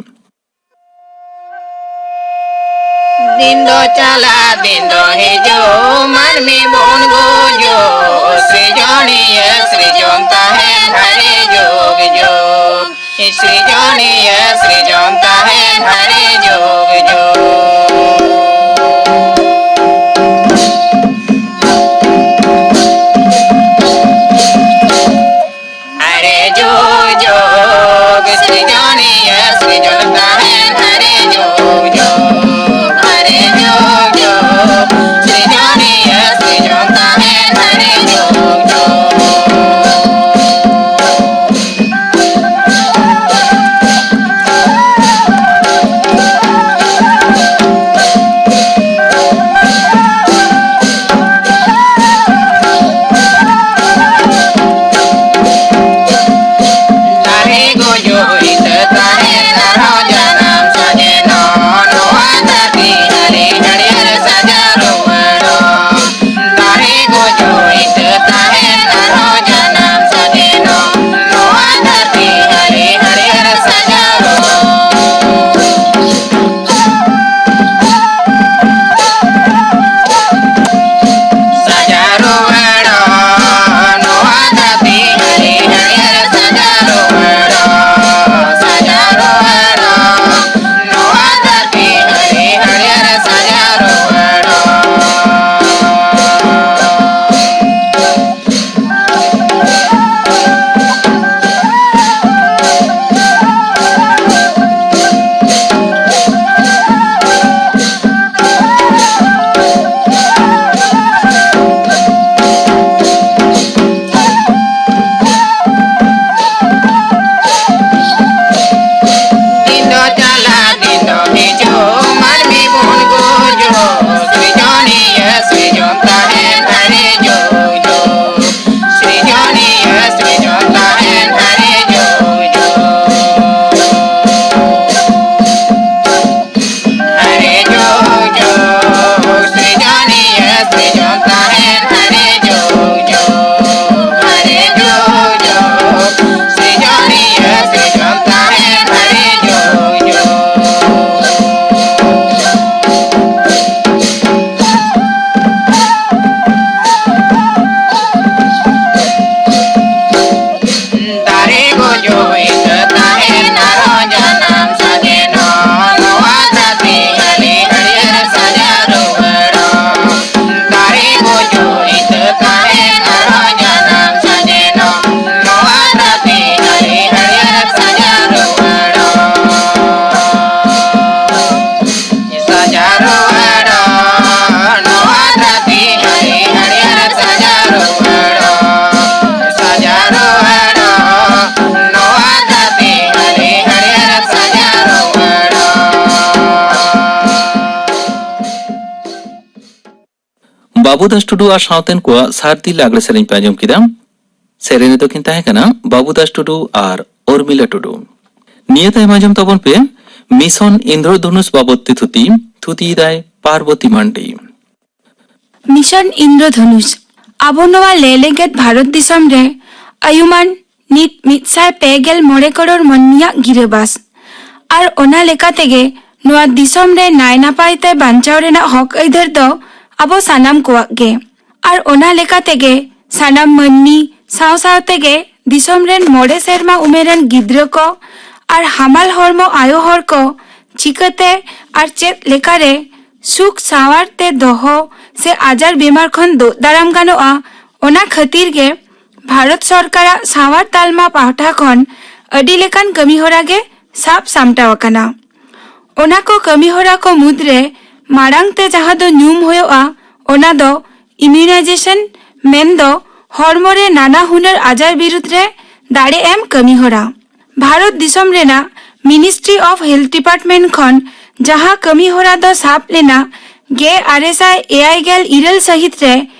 ᱫᱤᱱ ᱫᱚ ᱪᱟᱞᱟᱜ, ᱫᱤᱱ ᱫᱚ ᱦᱤᱡᱩᱜ, ᱢᱟᱹᱱᱢᱤ ᱵᱚᱱ ᱜᱩᱡᱩᱜ, ᱥᱤᱨᱡᱚᱱᱤᱭᱟᱹ ᱥᱤᱨᱡᱚᱱ ᱛᱟᱦᱮᱱ ᱦᱟᱨᱮ ᱡᱩᱜᱽ ᱡᱩᱜᱽ᱾ ᱥᱤᱨᱡᱚᱱᱤᱭᱟᱹ ᱥᱤᱨᱡᱚᱱ ᱛᱟᱦᱮᱱ ᱦᱟᱨᱮ ᱡᱩᱜᱽ ᱡᱩᱜᱽ᱾ ᱦᱟᱨᱮ ᱡᱩᱜᱽ ᱡᱩᱜᱽ, ᱥᱤᱨᱡᱚᱱᱤᱭᱟᱹ ᱥᱤᱨᱡᱚᱱ ᱛᱟᱦᱮᱱ ᱦᱟᱨᱮ ᱡᱩᱜᱽ ᱡᱩᱜᱽ᱾ ᱦᱟᱨᱮ ᱡᱩᱜᱽ ᱡᱩᱜᱽ, ᱥᱤᱨᱡᱚᱱᱤᱭᱟᱹ ᱥᱤᱨᱡᱚᱱ ᱛᱟᱦᱮᱱ ᱦᱟᱨᱮ ᱡᱩᱜᱽ ᱡᱩᱜᱽ᱾ ᱵᱟᱹᱵᱩ ᱫᱟᱥ ᱴᱩᱰᱩ ᱟᱨ ᱥᱟᱶᱛᱮᱱ ᱠᱚᱣᱟᱜ ᱥᱟᱨᱫᱤ ᱞᱟᱜᱽᱲᱮ ᱥᱮᱨᱮᱧ ᱯᱮ ᱟᱸᱡᱚᱢ ᱠᱮᱫᱟ᱾ ᱥᱮᱨᱮᱧ ᱨᱮᱫᱚ ᱠᱤᱱ ᱛᱟᱦᱮᱸ ᱠᱟᱱᱟ ᱵᱟᱹᱵᱩ ᱫᱟᱥ ᱴᱩᱰᱩ ᱟᱨ ᱩᱨᱢᱤᱞᱟ ᱴᱩᱰᱩ᱾ ᱱᱤᱭᱟᱹ ᱛᱟᱭᱚᱢ ᱟᱸᱡᱚᱢ ᱛᱟᱵᱚᱱ ᱯᱮ ᱢᱤᱥᱚᱱ ᱤᱱᱫᱨᱚᱫᱷᱚᱱᱩᱥ ᱵᱟᱵᱚᱫ ᱛᱮ ᱛᱷᱩᱛᱤ, ᱛᱷᱩᱛᱤᱭᱮᱫᱟᱭ ᱯᱟᱨᱵᱚᱛᱤ ᱢᱟᱱᱰᱤ᱾ ᱢᱤᱥᱚᱱ ᱤᱱᱫᱨᱚᱫᱷᱚᱱᱩᱥ᱾ ᱟᱵᱚ ᱱᱚᱣᱟ ᱞᱮᱞᱮᱜᱮᱫ ᱵᱷᱟᱨᱚᱛ ᱫᱤᱥᱚᱢ ᱨᱮ ᱟᱭᱩᱢᱟᱹᱱ ᱱᱤᱛ ᱢᱤᱫ ᱥᱟᱭ ᱯᱮ ᱜᱮᱞ ᱢᱚᱬᱮ ᱠᱚᱨᱳᱲ ᱢᱟᱹᱱᱢᱤᱭᱟᱜ ᱜᱤᱨᱟᱹᱵᱟᱥ᱾ ᱟᱨ ᱚᱱᱟ ᱞᱮᱠᱟ ᱛᱮᱜᱮ ᱱᱚᱣᱟ ᱫᱤᱥᱚᱢ ᱨᱮ ᱱᱟᱭ ᱱᱟᱯᱟᱭ ᱛᱮ ᱵᱟᱧᱪᱟᱣ ᱨᱮᱱᱟᱜ ᱦᱚᱠ ᱟᱹᱭᱫᱟᱹᱨ ᱫᱚ ᱟᱵᱚ ᱥᱟᱱᱟᱢ ᱠᱚᱣᱟᱜ ᱜᱮ᱾ ᱟᱨ ᱚᱱᱟ ᱞᱮᱠᱟ ᱛᱮᱜᱮ ᱥᱟᱱᱟᱢ ᱢᱟᱹᱱᱢᱤ ᱥᱟᱶ ᱥᱟᱶ ᱛᱮᱜᱮ ᱫᱤᱥᱚᱢ ᱨᱮᱱ ᱢᱚᱬᱮ ᱥᱮᱨᱢᱟ ᱩᱢᱮᱨ ᱨᱮᱱ ᱜᱤᱫᱽᱨᱟᱹ ᱠᱚ ᱟᱨ ᱦᱟᱢᱟᱞ ᱦᱚᱲᱢᱚ ᱟᱭᱳ ᱦᱚᱲ ᱠᱚ ᱪᱤᱠᱟᱹᱛᱮ ᱟᱨ ᱪᱮᱫ ᱞᱮᱠᱟᱨᱮ ᱥᱩᱠ ᱥᱟᱶᱟᱨ ᱛᱮ ᱫᱚᱦᱚ ᱥᱮ ᱟᱡᱟᱨ ᱵᱤᱢᱟᱨ ᱠᱷᱚᱱ ᱫᱩᱜ ᱫᱟᱨᱟᱢ ᱜᱟᱱᱚᱜᱼᱟ, ᱚᱱᱟ ᱠᱷᱟᱹᱛᱤᱨ ᱜᱮ ᱵᱷᱟᱨᱚᱛ ᱥᱚᱨᱠᱟᱨᱟᱜ ᱥᱟᱶᱟᱨ ᱛᱟᱞᱢᱟ ᱯᱟᱦᱴᱟ ᱠᱷᱚᱱ ᱟᱹᱰᱤ ᱞᱮᱠᱟᱱ ᱠᱟᱹᱢᱤᱦᱚᱨᱟ ᱜᱮ ᱥᱟᱵ ᱥᱟᱢᱴᱟᱣ ᱟᱠᱟᱱᱟ᱾ ᱚᱱᱟ ᱠᱚ ᱠᱟᱹᱢᱤᱦᱚᱨᱟ ᱠᱚ ᱢᱩᱫᱽᱨᱮ ᱢᱟᱲᱟᱝ ᱛᱮ ᱡᱟᱦᱟᱸ ᱫᱚ ᱧᱩᱢ ᱦᱩᱭᱩᱜᱼᱟ, ᱚᱱᱟ ᱫᱚ ᱤᱢᱤᱭᱩᱱᱟᱭᱡᱮᱥᱚᱱ, ᱢᱮᱱᱫᱚ ᱦᱚᱲᱢᱚ ᱨᱮ ᱱᱟᱱᱟ ᱦᱩᱱᱟᱹᱨ ᱟᱡᱟᱨ ᱵᱤᱨᱩᱫᱽ ᱨᱮ ᱫᱟᱲᱮ ᱮᱢ ᱠᱟᱹᱢᱤᱦᱚᱨᱟ᱾ ᱵᱷᱟᱨᱚᱛ ᱫᱤᱥᱚᱢ ᱨᱮᱱᱟᱜ Ministry of Health Department ᱠᱷᱚᱱ ᱡᱟᱦᱟᱸ ᱠᱟᱹᱢᱤᱦᱚᱨᱟ ᱫᱚ ᱥᱟᱵ ᱞᱮᱱᱟ ᱜᱮᱞ ᱟᱨᱮ ᱥᱟᱭ ᱮᱭᱟᱭ ᱜᱮᱞ ᱤᱨᱟᱹᱞ ᱥᱟᱹᱦᱤᱛ ᱨᱮ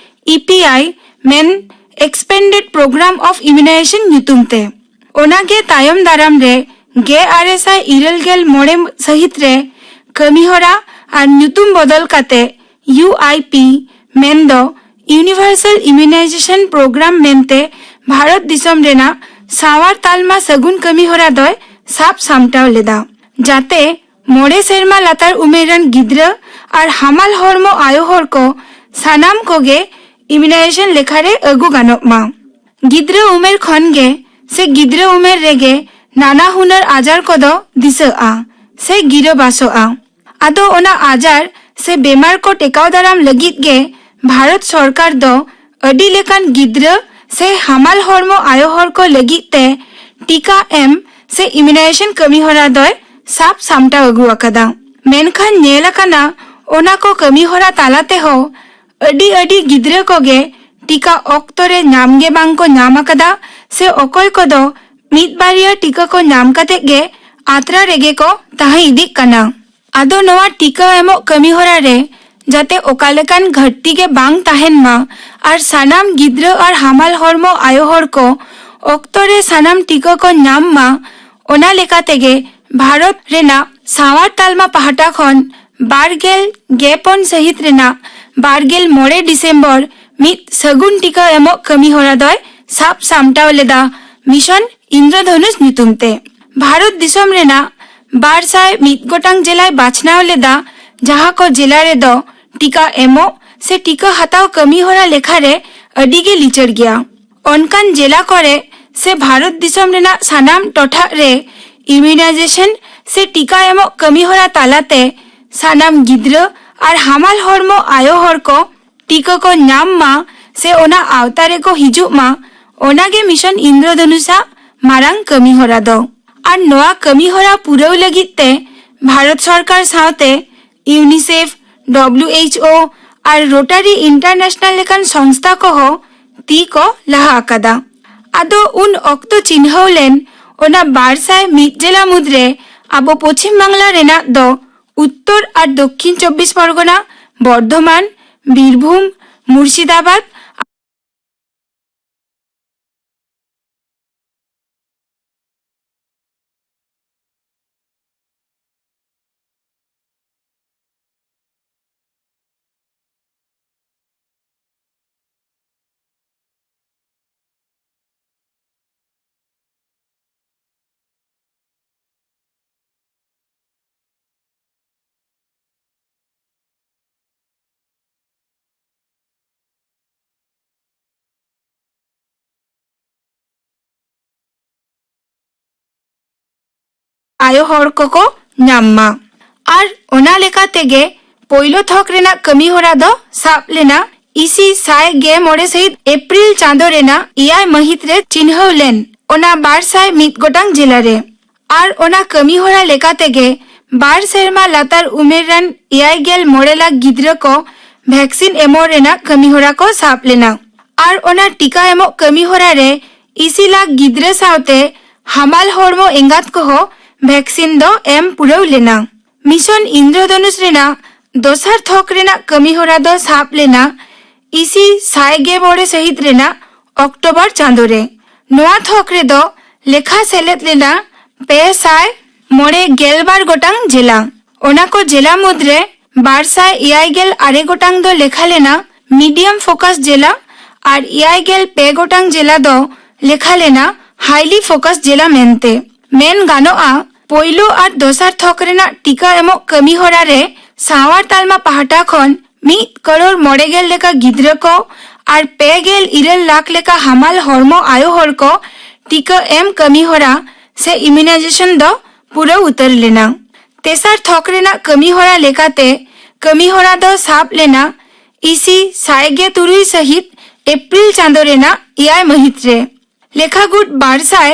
ᱤ ᱯᱤ ᱟᱭ, ᱢᱮᱱ Expanded Program of Immunization ᱧᱩᱛᱩᱢ ᱛᱮ᱾ ᱚᱱᱟᱜᱮ ᱛᱟᱭᱚᱢ ᱫᱟᱨᱟᱢ ᱨᱮ ᱜᱮᱞ ᱟᱨᱮ ᱥᱟᱭ ᱤᱨᱟᱹᱞ ᱜᱮᱞ ᱢᱚᱬᱮ ᱥᱟᱹᱦᱤᱛ ᱨᱮ ᱠᱟᱹᱢᱤᱦᱚᱨᱟ ᱟᱨ ᱧᱩᱛᱩᱢ ᱵᱚᱫᱚᱞ ᱠᱟᱛᱮ ᱤᱭᱩ ᱟᱭ ᱯᱤ, ᱢᱮᱱᱫᱚ Universal Immunization Program ᱢᱮᱱᱛᱮ ᱵᱷᱟᱨᱚᱛ ᱫᱤᱥᱚᱢ ᱨᱮᱱᱟᱜ ᱥᱟᱶᱟᱨ ᱛᱟᱞᱢᱟ ᱥᱟᱹᱜᱩᱱ ᱠᱟᱹᱢᱤᱦᱚᱨᱟ ᱫᱚᱭ ᱥᱟᱵ ᱥᱟᱢᱴᱟᱣ ᱞᱮᱫᱟ, ᱡᱟᱛᱮ ᱢᱚᱬᱮ ᱥᱮᱨᱢᱟ ᱞᱟᱛᱟᱨ ᱩᱢᱮᱨ ᱨᱮᱱ ᱜᱤᱫᱽᱨᱟᱹ ᱟᱨ ᱦᱟᱢᱟᱞ ᱦᱚᱲᱢᱚ ᱟᱭᱳ ᱦᱚᱲ ᱠᱚ ᱥᱟᱱᱟᱢ ᱠᱚᱜᱮ ᱤᱢᱤᱭᱩᱱᱟᱭᱡᱮᱥᱚᱱ ᱞᱮᱠᱷᱟ ᱨᱮ ᱟᱹᱜᱩ ᱜᱟᱱᱚᱜ ᱢᱟ᱾ ᱜᱤᱫᱽᱨᱟᱹ ᱩᱢᱮᱨ ᱠᱷᱚᱱ ᱜᱮ ᱥᱮ ᱜᱤᱫᱽᱨᱟᱹ ᱩᱢᱮᱨ ᱨᱮᱜᱮ ᱱᱟᱱᱟ ᱦᱩᱱᱟᱹᱨ ᱟᱡᱟᱨ ᱠᱚᱫᱚ ᱫᱤᱥᱟᱹᱜᱼᱟ ᱥᱮ ᱜᱤᱨᱟᱹᱵᱟᱥᱚᱜᱼᱟ᱾ ᱟᱫᱚ ᱚᱱᱟ ᱟᱡᱟᱨ ᱥᱮ ᱵᱮᱢᱟᱨ ᱠᱚ ᱴᱮᱠᱟᱣ ᱫᱟᱨᱟᱢ ᱞᱟᱹᱜᱤᱫ ᱜᱮ ᱵᱷᱟᱨᱚᱛ ᱥᱚᱨᱠᱟᱨ ᱫᱚ ᱟᱹᱰᱤ ᱞᱮᱠᱟᱱ ᱜᱤᱫᱽᱨᱟᱹ ᱥᱮ ᱦᱟᱢᱟᱞ ᱦᱚᱲᱢᱚ ᱟᱭᱳ ᱦᱚᱲ ᱠᱚ ᱞᱟᱹᱜᱤᱫ ᱛᱮ ᱴᱤᱠᱟ ᱮᱢ ᱥᱮ ᱤᱢᱤᱭᱩᱱᱟᱭᱡᱮᱥᱚᱱ ᱠᱟᱹᱢᱤᱦᱚᱨᱟ ᱫᱚᱭ ᱥᱟᱵ ᱥᱟᱢᱴᱟᱣ ᱟᱹᱜᱩ ᱟᱠᱟᱫᱟ᱾ ᱢᱮᱱᱠᱷᱟᱱ ᱧᱮᱞ ᱟᱠᱟᱱᱟ, ᱚᱱᱟ ᱠᱚ ᱠᱟᱹᱢᱤᱦᱚᱨᱟ ᱛᱟᱞᱟ ᱛᱮᱦᱚᱸ ᱟᱹᱰᱤ ᱟᱹᱰᱤ ᱜᱤᱫᱽᱨᱟᱹ ᱠᱚᱜᱮ ᱴᱤᱠᱟ ᱚᱠᱛᱚ ᱨᱮ ᱧᱟᱢ ᱜᱮ ᱵᱟᱝ ᱠᱚ ᱧᱟᱢ ᱟᱠᱟᱫᱟ, ᱥᱮ ᱚᱠᱚᱭ ᱠᱚᱫᱚ ᱢᱤᱫ ᱵᱟᱨᱭᱟ ᱴᱤᱠᱟ ᱠᱚ ᱧᱟᱢ ᱠᱟᱛᱮ ᱜᱮ ᱟᱛᱨᱟ ᱨᱮᱜᱮ ᱠᱚ ᱛᱟᱦᱮᱸ ᱤᱫᱤᱜ ᱠᱟᱱᱟ᱾ ᱟᱫᱚ ᱱᱚᱣᱟ ᱴᱤᱠᱟ ᱮᱢᱚᱜ ᱠᱟᱹᱢᱤᱦᱚᱨᱟ ᱨᱮ ᱡᱟᱛᱮ ᱚᱠᱟ ᱞᱮᱠᱟᱱ ᱜᱷᱟᱹᱴᱛᱤ ᱜᱮ ᱵᱟᱝ ᱛᱟᱦᱮᱱ ᱢᱟ ᱟᱨ ᱥᱟᱱᱟᱢ ᱜᱤᱫᱽᱨᱟᱹ ᱟᱨ ᱦᱟᱢᱟᱞ ᱦᱚᱲᱢᱚ ᱟᱭᱳ ᱦᱚᱲ ᱠᱚ ᱚᱠᱛᱚ ᱨᱮ ᱥᱟᱱᱟᱢ ᱴᱤᱠᱟᱹ ᱠᱚ ᱧᱟᱢ ᱢᱟ, ᱚᱱᱟ ᱞᱮᱠᱟ ᱛᱮᱜᱮ ᱵᱷᱟᱨᱚᱛ ᱨᱮᱱᱟᱜ ᱥᱟᱶᱟᱨ ᱛᱟᱞᱢᱟ ᱯᱟᱦᱴᱟ ᱠᱷᱚᱱ ᱵᱟᱨ ᱜᱮᱞ ᱜᱮᱯᱚᱱ ᱥᱟᱹᱦᱤᱛ ᱨᱮᱱᱟᱜ ᱵᱟᱨ ᱜᱮᱞ ᱢᱚᱬᱮ ᱰᱤᱥᱮᱢᱵᱚᱨ ᱢᱤᱫ ᱥᱟᱹᱜᱩᱱ ᱴᱤᱠᱟᱹ ᱮᱢᱚᱜ ᱠᱟᱹᱢᱤ ᱦᱚᱨᱟ ᱫᱚᱭ ᱥᱟᱵ ᱥᱟᱢᱴᱟᱣ ᱞᱮᱫᱟ ᱢᱤᱥᱚᱱ ᱤᱱᱫᱨᱚᱫᱷᱚᱱᱩᱥ ᱧᱩᱛᱩᱢ ᱛᱮ᱾ ᱵᱷᱟᱨᱚᱛ ᱫᱤᱥᱚᱢ ᱨᱮᱱᱟᱜ ᱵᱟᱨ ᱥᱟᱭ ᱢᱤᱫ ᱜᱚᱴᱟᱝ ᱡᱮᱞᱟᱭ ᱵᱟᱪᱷᱱᱟᱣ ᱞᱮᱫᱟ, ᱡᱟᱦᱟᱸ ᱠᱚ ᱡᱮᱞᱟ ᱨᱮᱫᱚ ᱴᱤᱠᱟ ᱮᱢᱚᱜ ᱥᱮ ᱴᱤᱠᱟ ᱦᱟᱛᱟᱣ ᱠᱟᱹᱢᱤ ᱦᱚᱨᱟ ᱞᱮᱠᱷᱟ ᱨᱮ ᱟᱹᱰᱤ ᱜᱮ ᱞᱤᱪᱟᱹᱲ ᱜᱮᱭᱟ᱾ ᱚᱱᱠᱟᱱ ᱡᱮᱞᱟ ᱠᱚᱨᱮ ᱥᱮ ᱵᱷᱟᱨᱚᱛ ᱫᱤᱥᱚᱢ ᱨᱮᱱᱟᱜ ᱥᱟᱱᱟᱢ ᱴᱚᱴᱷᱟ ᱨᱮ ᱤᱢᱭᱩᱱᱟᱭᱡᱮᱥᱚᱱ ᱥᱮ ᱴᱤᱠᱟ ᱮᱢᱚᱜ ᱠᱟᱹᱢᱤ ᱦᱚᱨᱟ ᱛᱟᱞᱟᱛᱮ ᱥᱟᱱᱟᱢ ᱜᱤᱫᱽᱨᱟᱹ ᱟᱨ ᱦᱟᱢᱟᱞ ᱦᱚᱲᱢᱚ ᱟᱭᱳ ᱦᱚᱲ ᱠᱚ ᱴᱤᱠᱟᱹ ᱠᱚ ᱧᱟᱢ ᱢᱟ ᱥᱮ ᱚᱱᱟ ᱟᱣᱛᱟ ᱨᱮᱠᱚ ᱦᱤᱡᱩᱜ ᱢᱟ, ᱚᱱᱟ ᱜᱮ ᱢᱤᱥᱚᱱ ᱤᱱᱫᱨᱚᱫᱷᱚᱱᱩᱥ ᱟᱜ ᱢᱟᱨᱟᱝ ᱠᱟᱹᱢᱤ ᱦᱚᱨᱟ ᱫᱚ᱾ ᱟᱨ ᱱᱚᱣᱟ ᱠᱟᱹᱢᱤ ᱦᱚᱨᱟ ᱯᱩᱨᱟᱹᱣ ᱞᱟᱹᱜᱤᱫ ᱛᱮ ᱵᱷᱟᱨᱚᱛ ᱥᱚᱨᱠᱟᱨ ᱥᱟᱶᱛᱮ ᱤᱭᱩᱱᱤᱥᱮᱯᱷ, ᱰᱚᱵᱞᱤᱭᱩ ᱮᱭᱤᱪ ᱳ ᱟᱨ ᱨᱳᱴᱟᱨᱤ ᱤᱱᱴᱟᱨᱱᱮᱥᱱᱟᱞ ᱞᱮᱠᱟᱱ ᱥᱚᱝᱥᱛᱷᱟ ᱠᱚᱦᱚᱸ ᱛᱤ ᱠᱚ ᱞᱟᱦᱟ ᱟᱠᱟᱫᱟ᱾ ᱟᱫᱚ ᱩᱱ ᱚᱠᱛᱚ ᱪᱤᱱᱦᱟᱹᱣ ᱞᱮᱱ ᱚᱱᱟ ᱵᱟᱨ ᱥᱟᱭ ᱢᱤᱫ ᱡᱮᱞᱟ ᱢᱩᱫᱽᱨᱮ ᱟᱵᱚ ᱯᱚᱪᱷᱤᱢ ᱵᱟᱝᱞᱟ ᱨᱮᱱᱟᱜ ᱫᱚ ᱩᱛᱛᱚᱨ ᱟᱨ ᱫᱚᱠᱠᱷᱤᱱ ᱪᱚᱵᱵᱤᱥ ᱯᱚᱨᱜᱚᱱᱟ, ᱵᱚᱨᱫᱷᱚᱢᱟᱱ, ᱵᱤᱨᱵᱷᱩᱢ, ᱢᱩᱨᱥᱤᱫᱟᱵᱟᱫᱽ, ᱟᱭᱳ ᱦᱚᱲ ᱠᱚᱠᱚ ᱧᱟᱢ ᱢᱟ᱾ ᱟᱨ ᱚᱱᱟ ᱞᱮᱠᱟ ᱛᱮᱜᱮ ᱯᱳᱭᱞᱳ ᱛᱷᱚᱠ ᱨᱮᱱᱟᱜ ᱠᱟᱹᱢᱤ ᱦᱚᱨᱟ ᱫᱚ ᱥᱟᱵ ᱞᱮᱱᱟ ᱤᱥᱤ ᱥᱟᱭ ᱜᱮ ᱢᱚᱬᱮ ᱥᱟᱹᱦᱤᱛ ᱮᱯᱨᱤᱞ ᱪᱟᱸᱫᱳ ᱨᱮᱱᱟᱜ ᱮᱭᱟᱭ ᱢᱟᱹᱦᱤᱛ ᱨᱮ ᱪᱤᱱᱦᱟᱹᱣ ᱞᱮᱱ ᱚᱱᱟ ᱵᱟᱨ ᱥᱟᱭ ᱢᱤᱫ ᱜᱚᱴᱟᱝ ᱡᱮᱞᱟ ᱨᱮ᱾ ᱟᱨ ᱚᱱᱟ ᱠᱟᱹᱢᱤ ᱦᱚᱨᱟ ᱞᱮᱠᱟ ᱛᱮᱜᱮ ᱵᱟᱨ ᱥᱮᱨᱢᱟ ᱞᱟᱛᱟᱨ ᱩᱢᱮᱨ ᱨᱮᱱ ᱮᱭᱟᱭ ᱜᱮᱞ ᱢᱚᱬᱮ ᱞᱟᱠᱷ ᱜᱤᱫᱽᱨᱟᱹ ᱠᱚ ᱵᱷᱮᱠᱥᱤᱱ ᱮᱢᱚᱜ ᱨᱮᱱᱟᱜ ᱠᱟᱹᱢᱤ ᱦᱚᱨᱟ ᱠᱚ ᱥᱟᱵ ᱞᱮᱱᱟ᱾ ᱟᱨ ᱚᱱᱟ ᱴᱤᱠᱟ ᱮᱢᱚᱜ ᱠᱟᱹᱢᱤ ᱦᱚᱨᱟ ᱨᱮ ᱤᱥᱤ ᱞᱟᱠᱷ ᱜᱤᱫᱽᱨᱟᱹ ᱥᱟᱶᱛᱮ ᱦᱟᱢᱟᱞ ᱦᱚᱲᱢᱚ ᱮᱸᱜᱟᱛ ᱠᱚᱦᱚᱸ ᱵᱷᱮᱠᱥᱤᱱ ᱫᱚ ᱮᱢ ᱯᱩᱨᱟᱹᱣ ᱞᱮᱱᱟ᱾ ᱢᱤᱥᱚᱱ ᱤᱱᱫᱨᱚᱫᱷᱚᱱᱩᱥ ᱨᱮᱱᱟᱜ ᱫᱚᱥᱟᱨ ᱛᱷᱚᱠ ᱨᱮᱱᱟᱜ ᱠᱟᱹᱢᱤ ᱦᱚᱨᱟ ᱫᱚ ᱥᱟᱵ ᱞᱮᱱᱟ ᱤᱥᱤ ᱥᱟᱭ ᱜᱮ ᱢᱚᱬᱮ ᱥᱟᱹᱦᱤᱛ ᱨᱮᱱᱟᱜ ᱚᱠᱴᱳᱵᱚᱨ ᱪᱟᱸᱫᱳ ᱨᱮ᱾ ᱱᱚᱣᱟ ᱛᱷᱚᱠ ᱨᱮᱫᱚ ᱞᱮᱠᱷᱟ ᱥᱮᱞᱮᱫ ᱞᱮᱱᱟ ᱯᱮ ᱥᱟᱭ ᱢᱚᱬᱮ ᱜᱮᱞ ᱵᱟᱨ ᱜᱚᱴᱟᱝ ᱡᱮᱞᱟ᱾ ᱚᱱᱟ ᱠᱚ ᱡᱮᱞᱟ ᱢᱩᱫᱽᱨᱮ ᱵᱟᱨ ᱥᱟᱭ ᱮᱭᱟᱭ ᱜᱮᱞ ᱟᱨᱮ ᱜᱚᱴᱟᱝ ᱫᱚ ᱞᱮᱠᱷᱟ ᱞᱮᱱᱟ medium focus ᱡᱮᱞᱟ ᱟᱨ ᱮᱭᱟᱭ ᱜᱮᱞ ᱯᱮ ᱜᱚᱴᱟᱝ ᱡᱮᱞᱟ ᱫᱚ ᱞᱮᱠᱷᱟ ᱞᱮᱱᱟ highly focus ᱡᱮᱞᱟ ᱢᱮᱱᱛᱮ᱾ ᱢᱮᱱ ᱜᱟᱱᱚᱜᱼᱟ, ᱯᱳᱭᱞᱳ ᱟᱨ ᱫᱚᱥᱟᱨ ᱛᱷᱚᱠ ᱨᱮᱱᱟᱜ ᱴᱤᱠᱟ ᱮᱢᱚᱜ ᱠᱟᱹᱢᱤ ᱦᱚᱨᱟ ᱨᱮ ᱥᱟᱶᱟᱨ ᱛᱟᱞᱢᱟ ᱯᱟᱦᱴᱟ ᱠᱷᱚᱱ ᱢᱤᱫ ᱠᱟᱨᱳᱲ ᱢᱚᱬᱮ ᱜᱮᱞ ᱞᱮᱠᱟ ᱜᱤᱫᱽᱨᱟᱹ ᱠᱚ ᱟᱨ ᱯᱮ ᱜᱮᱞ ᱤᱨᱟᱹᱞ ᱞᱟᱠᱷ ᱞᱮᱠᱟ ᱦᱟᱢᱟᱞ ᱦᱚᱲᱢᱚ ᱟᱭᱳ ᱦᱚᱲ ᱠᱚ ᱴᱤᱠᱟ ᱮᱢ ᱠᱟᱹᱢᱤ ᱦᱚᱨᱟ ᱥᱮ immunization ᱫᱚ ᱯᱩᱨᱟᱹᱣ ᱩᱛᱟᱹᱨ ᱞᱮᱱᱟ᱾ ᱛᱮᱥᱟᱨ ᱛᱷᱚᱠ ᱨᱮᱱᱟᱜ ᱠᱟᱹᱢᱤ ᱦᱚᱨᱟ ᱞᱮᱠᱟᱛᱮ ᱠᱟᱹᱢᱤ ᱦᱚᱨᱟ ᱫᱚ ᱥᱟᱵ ᱞᱮᱱᱟ ᱤᱥᱤ ᱥᱟᱭ ᱜᱮ ᱛᱩᱨᱩᱭ ᱥᱟᱹᱦᱤᱛ ᱮᱯᱨᱤᱞ ᱪᱟᱸᱫᱳ ᱨᱮᱱᱟᱜ ᱮᱭᱟᱭ ᱢᱟᱹᱦᱤᱛ ᱨᱮ᱾ ᱞᱮᱠᱷᱟᱜᱩᱴ ᱵᱟᱨ ᱥᱟᱭ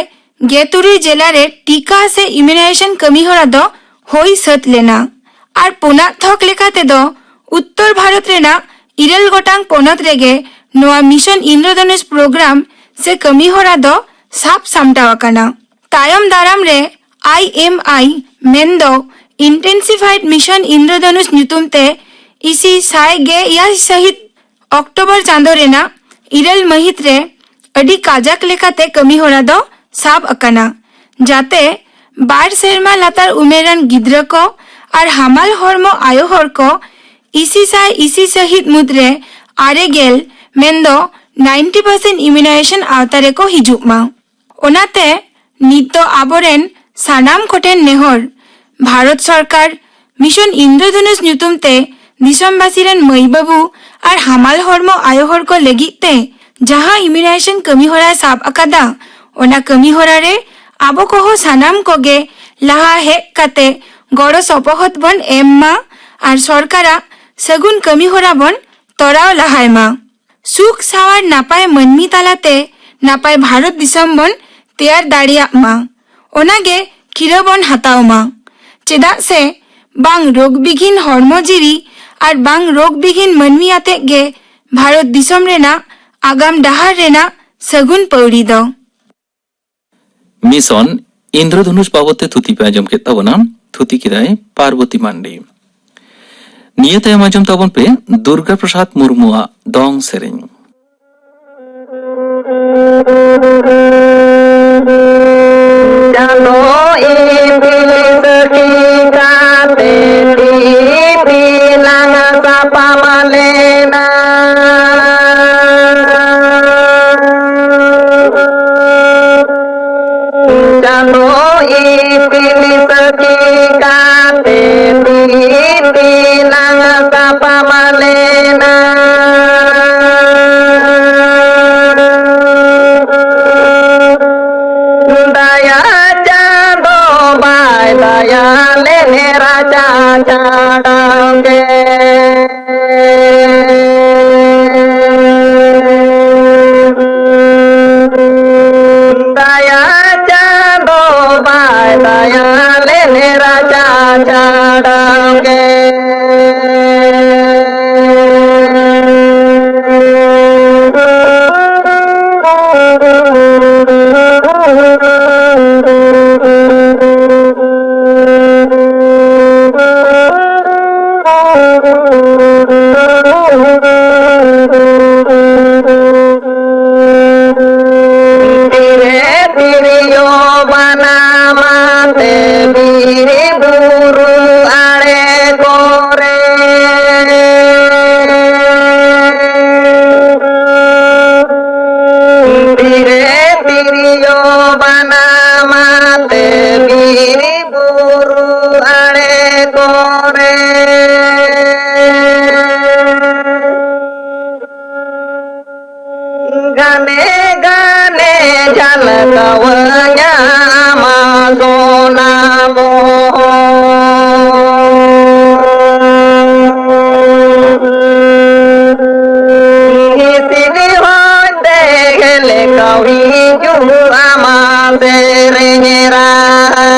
ᱜᱮ ᱛᱩᱨᱩᱭ ᱡᱮᱞᱟ ᱨᱮ ᱴᱤᱠᱟ ᱥᱮ immunization ᱠᱟᱹᱢᱤ ᱦᱚᱨᱟ ᱫᱚ ᱦᱩᱭ ᱥᱟᱹᱛ ᱞᱮᱱᱟ᱾ ᱟᱨ ᱯᱩᱱᱟᱜ ᱛᱷᱚᱠ ᱞᱮᱠᱟ ᱛᱮᱫᱚ ᱩᱛᱛᱚᱨ ᱵᱷᱟᱨᱚᱛ ᱨᱮᱱᱟᱜ ᱤᱨᱟᱹᱞ ᱜᱚᱴᱟᱝ ᱯᱚᱱᱚᱛ ᱨᱮᱜᱮ ᱱᱚᱣᱟ ᱢᱤᱥᱚᱱ ᱤᱱᱫᱨᱚᱫᱷᱚᱱᱩᱥ ᱯᱨᱳᱜᱨᱟᱢ ᱥᱮ ᱠᱟᱹᱢᱤ ᱦᱚᱨᱟ ᱫᱚ ᱥᱟᱵ ᱥᱟᱢᱴᱟᱣ ᱟᱠᱟᱱᱟ᱾ ᱛᱟᱭᱚᱢ ᱫᱟᱨᱟᱢ ᱨᱮ ᱟᱭ ᱮᱢ ᱟᱭ ᱢᱮᱱᱫᱚ Intensified Mission ᱤᱱᱫᱨᱚᱫᱷᱚᱱᱩᱥ ᱧᱩᱛᱩᱢ ᱛᱮ ᱤᱥᱤ ᱥᱟᱭ ᱜᱮ ᱮᱭᱟᱭ ᱥᱟᱹᱦᱤᱛ ᱚᱠᱴᱳᱵᱚᱨ ᱪᱟᱸᱫᱳ ᱨᱮᱱᱟᱜ ᱤᱨᱟᱹᱞ ᱢᱟᱹᱦᱤᱛ ᱨᱮ ᱟᱹᱰᱤ ᱠᱟᱡᱟᱠ ᱞᱮᱠᱟᱛᱮ ᱠᱟᱹᱢᱤ ᱦᱚᱨᱟ ᱫᱚ ᱥᱟᱵ ᱟᱠᱟᱱᱟ, ᱡᱟᱛᱮ ᱵᱟᱨ ᱥᱮᱨᱢᱟ ᱞᱟᱛᱟᱨ ᱩᱢᱮᱨᱟᱱ ᱜᱤᱫᱽᱨᱟᱹ ᱠᱚ ᱟᱨ ᱦᱟᱢᱟᱞ ᱦᱚᱲᱢᱚ ᱟᱭᱳ ᱦᱚᱲ ᱠᱚ ᱤᱥᱤ ᱥᱟᱭ ᱤᱥᱤ ᱥᱟᱹᱦᱤᱛ ᱢᱩᱫᱽᱨᱮ ᱟᱨᱮ ᱜᱮᱞ ᱢᱮᱱᱫᱚ ninety percent immunization ᱟᱣᱛᱟ ᱨᱮᱠᱚ ᱦᱤᱡᱩᱜ ᱢᱟ᱾ ᱚᱱᱟᱛᱮ ᱱᱤᱛ ᱫᱚ ᱟᱵᱚᱨᱮᱱ ᱥᱟᱱᱟᱢ ᱠᱚᱴᱷᱮᱱ ᱱᱮᱦᱚᱨ, ᱵᱷᱟᱨᱚᱛ ᱥᱚᱨᱠᱟᱨ ᱢᱤᱥᱚᱱ ᱤᱱᱫᱨᱚᱫᱷᱚᱱᱩᱥ ᱧᱩᱛᱩᱢ ᱛᱮ ᱫᱤᱥᱚᱢᱵᱟᱥᱤ ᱨᱮᱱ ᱢᱟᱹᱭ ᱵᱟᱹᱵᱩ ᱟᱨ ᱦᱟᱢᱟᱞ ᱦᱚᱲᱢᱚ ᱟᱭᱳ ᱦᱚᱲ ᱠᱚ ᱞᱟᱹᱜᱤᱫ ᱛᱮ ᱡᱟᱦᱟᱸ immunization ᱠᱟᱹᱢᱤ ᱦᱚᱨᱟᱭ ᱥᱟᱵ ᱟᱠᱟᱫᱟ, ᱚᱱᱟ ᱠᱟᱹᱢᱤ ᱦᱚᱨᱟ ᱨᱮ ᱟᱵᱚ ᱠᱚᱦᱚᱸ ᱥᱟᱱᱟᱢ ᱠᱚᱜᱮ ᱞᱟᱦᱟ ᱦᱮᱡ ᱠᱟᱛᱮ ᱜᱚᱲᱚ ᱥᱚᱯᱚᱦᱚᱫ ᱵᱚᱱ ᱮᱢ ᱢᱟ ᱟᱨ ᱥᱚᱨᱠᱟᱨᱟᱜ ᱥᱟᱹᱜᱩᱱ ᱠᱟᱹᱢᱤ ᱦᱚᱨᱟ ᱵᱚᱱ ᱛᱚᱨᱟᱣ ᱞᱟᱦᱟᱭ ᱢᱟ᱾ ᱥᱩᱠ ᱥᱟᱶᱟᱨ ᱱᱟᱯᱟᱭ ᱢᱟᱹᱱᱢᱤ ᱛᱟᱞᱟᱛᱮ ᱱᱟᱯᱟᱭ ᱵᱷᱟᱨᱚᱛ ᱫᱤᱥᱚᱢ ᱵᱚᱱ ᱛᱮᱭᱟᱨ ᱫᱟᱲᱮᱭᱟᱜ ᱢᱟ, ᱚᱱᱟᱜᱮ ᱠᱷᱤᱨᱟᱹ ᱵᱚᱱ ᱦᱟᱛᱟᱣ ᱢᱟ᱾ ᱪᱮᱫᱟᱜ ᱥᱮ ᱵᱟᱝ ᱨᱳᱜᱽ ᱵᱤᱜᱷᱤᱱ ᱦᱚᱲᱢᱚ ᱡᱤᱣᱤ ᱟᱨ ᱵᱟᱝ ᱨᱳᱜᱽ ᱵᱤᱜᱷᱤᱱ ᱢᱟᱹᱱᱢᱤ ᱟᱛᱮᱫ ᱜᱮ ᱵᱷᱟᱨᱚᱛ ᱫᱤᱥᱚᱢ ᱨᱮᱱᱟᱜ ᱟᱜᱟᱢ ᱰᱟᱦᱟᱨ ᱨᱮᱱᱟᱜ ᱥᱟᱹᱜᱩᱱ ᱯᱟᱹᱣᱲᱤ ᱫᱚ᱾ ᱢᱤᱥᱚᱱ ᱤᱱᱫᱨᱚᱫᱷᱚᱱᱩᱥ ᱵᱟᱵᱚᱛ ᱛᱮ ᱛᱷᱩᱛᱤ ᱯᱮ ᱟᱸᱡᱚᱢ ᱠᱮᱫ ᱛᱟᱵᱚᱱᱟ᱾ ᱛᱷᱩᱛᱤ ᱠᱮᱫᱟᱭ ᱯᱟᱨᱵᱚᱛᱤ ᱢᱟᱱᱰᱤ᱾ ᱱᱤᱭᱟᱹ ᱛᱟᱭᱚᱢ ᱟᱸᱡᱚᱢ ᱛᱟᱵᱚᱱ ᱯᱮ ᱫᱩᱨᱜᱟ ᱯᱨᱚᱥᱟᱫᱽ ᱢᱩᱨᱢᱩᱣᱟᱜ ᱫᱚᱝ ᱥᱮᱨᱮᱧ᱾ ᱪᱟᱸᱫᱚ ᱤᱯᱤᱞ ᱥᱟᱹᱠᱷᱤ ᱠᱟᱛᱮ ᱫᱤᱯᱤᱞᱟᱝ ᱥᱟᱯᱟᱢ ᱞᱮᱱᱟ᱾ ᱪᱟᱸᱫᱚ ᱤᱯᱤᱞ ᱥᱟᱹᱠᱷᱤ ᱠᱟᱛᱮ ᱫᱤᱯᱤᱞᱟᱝ ᱥᱟᱯᱟᱢ ᱞᱮᱱᱟ᱾ ᱫᱟᱭᱟ ᱪᱟᱸᱫᱚ ᱵᱟᱭ ᱫᱟᱭᱟ ᱞᱮᱱ ᱨᱟᱪᱟ ᱪᱟᱲᱟᱝ ᱜᱮ᱾ ᱫᱟᱭᱟ ᱪᱟᱸᱫᱚ ᱵᱟᱭ ᱫᱟᱭᱟ ᱞᱮᱱ ᱨᱟᱪᱟ ᱪᱟᱲᱟᱝ ᱜᱮ᱾ ᱛᱤᱨᱮ ᱛᱤᱨᱭᱳ ᱵᱟᱱᱟᱢ ᱟᱛᱮ ᱵᱤᱨ ᱵᱩᱨᱩ ᱟᱲᱮ ᱠᱚᱨᱮ᱾ ᱛᱤᱨᱮ ᱛᱤᱨᱭᱳ ᱵᱟᱱᱟᱢ ᱟᱛᱮ ᱵᱤᱨ ᱵᱩᱨᱩ ᱟᱲᱮ ᱠᱚᱨᱮ᱾ ᱜᱟᱱᱮ ᱜᱟᱱᱮ ᱡᱷᱟᱞᱠᱟᱣᱟᱹᱧᱟ ᱟᱢᱟᱜ ᱥᱚᱱᱟ ᱢᱚᱦᱚᱨ᱾ ᱦᱤᱥᱤᱫ ᱦᱚᱭᱛᱮ ᱜᱮᱞᱮ ᱠᱟᱹᱣᱤ ᱡᱩᱞᱩᱜ ᱟᱢᱟᱜ ᱥᱮᱨᱮᱧ ᱨᱟᱦᱟ᱾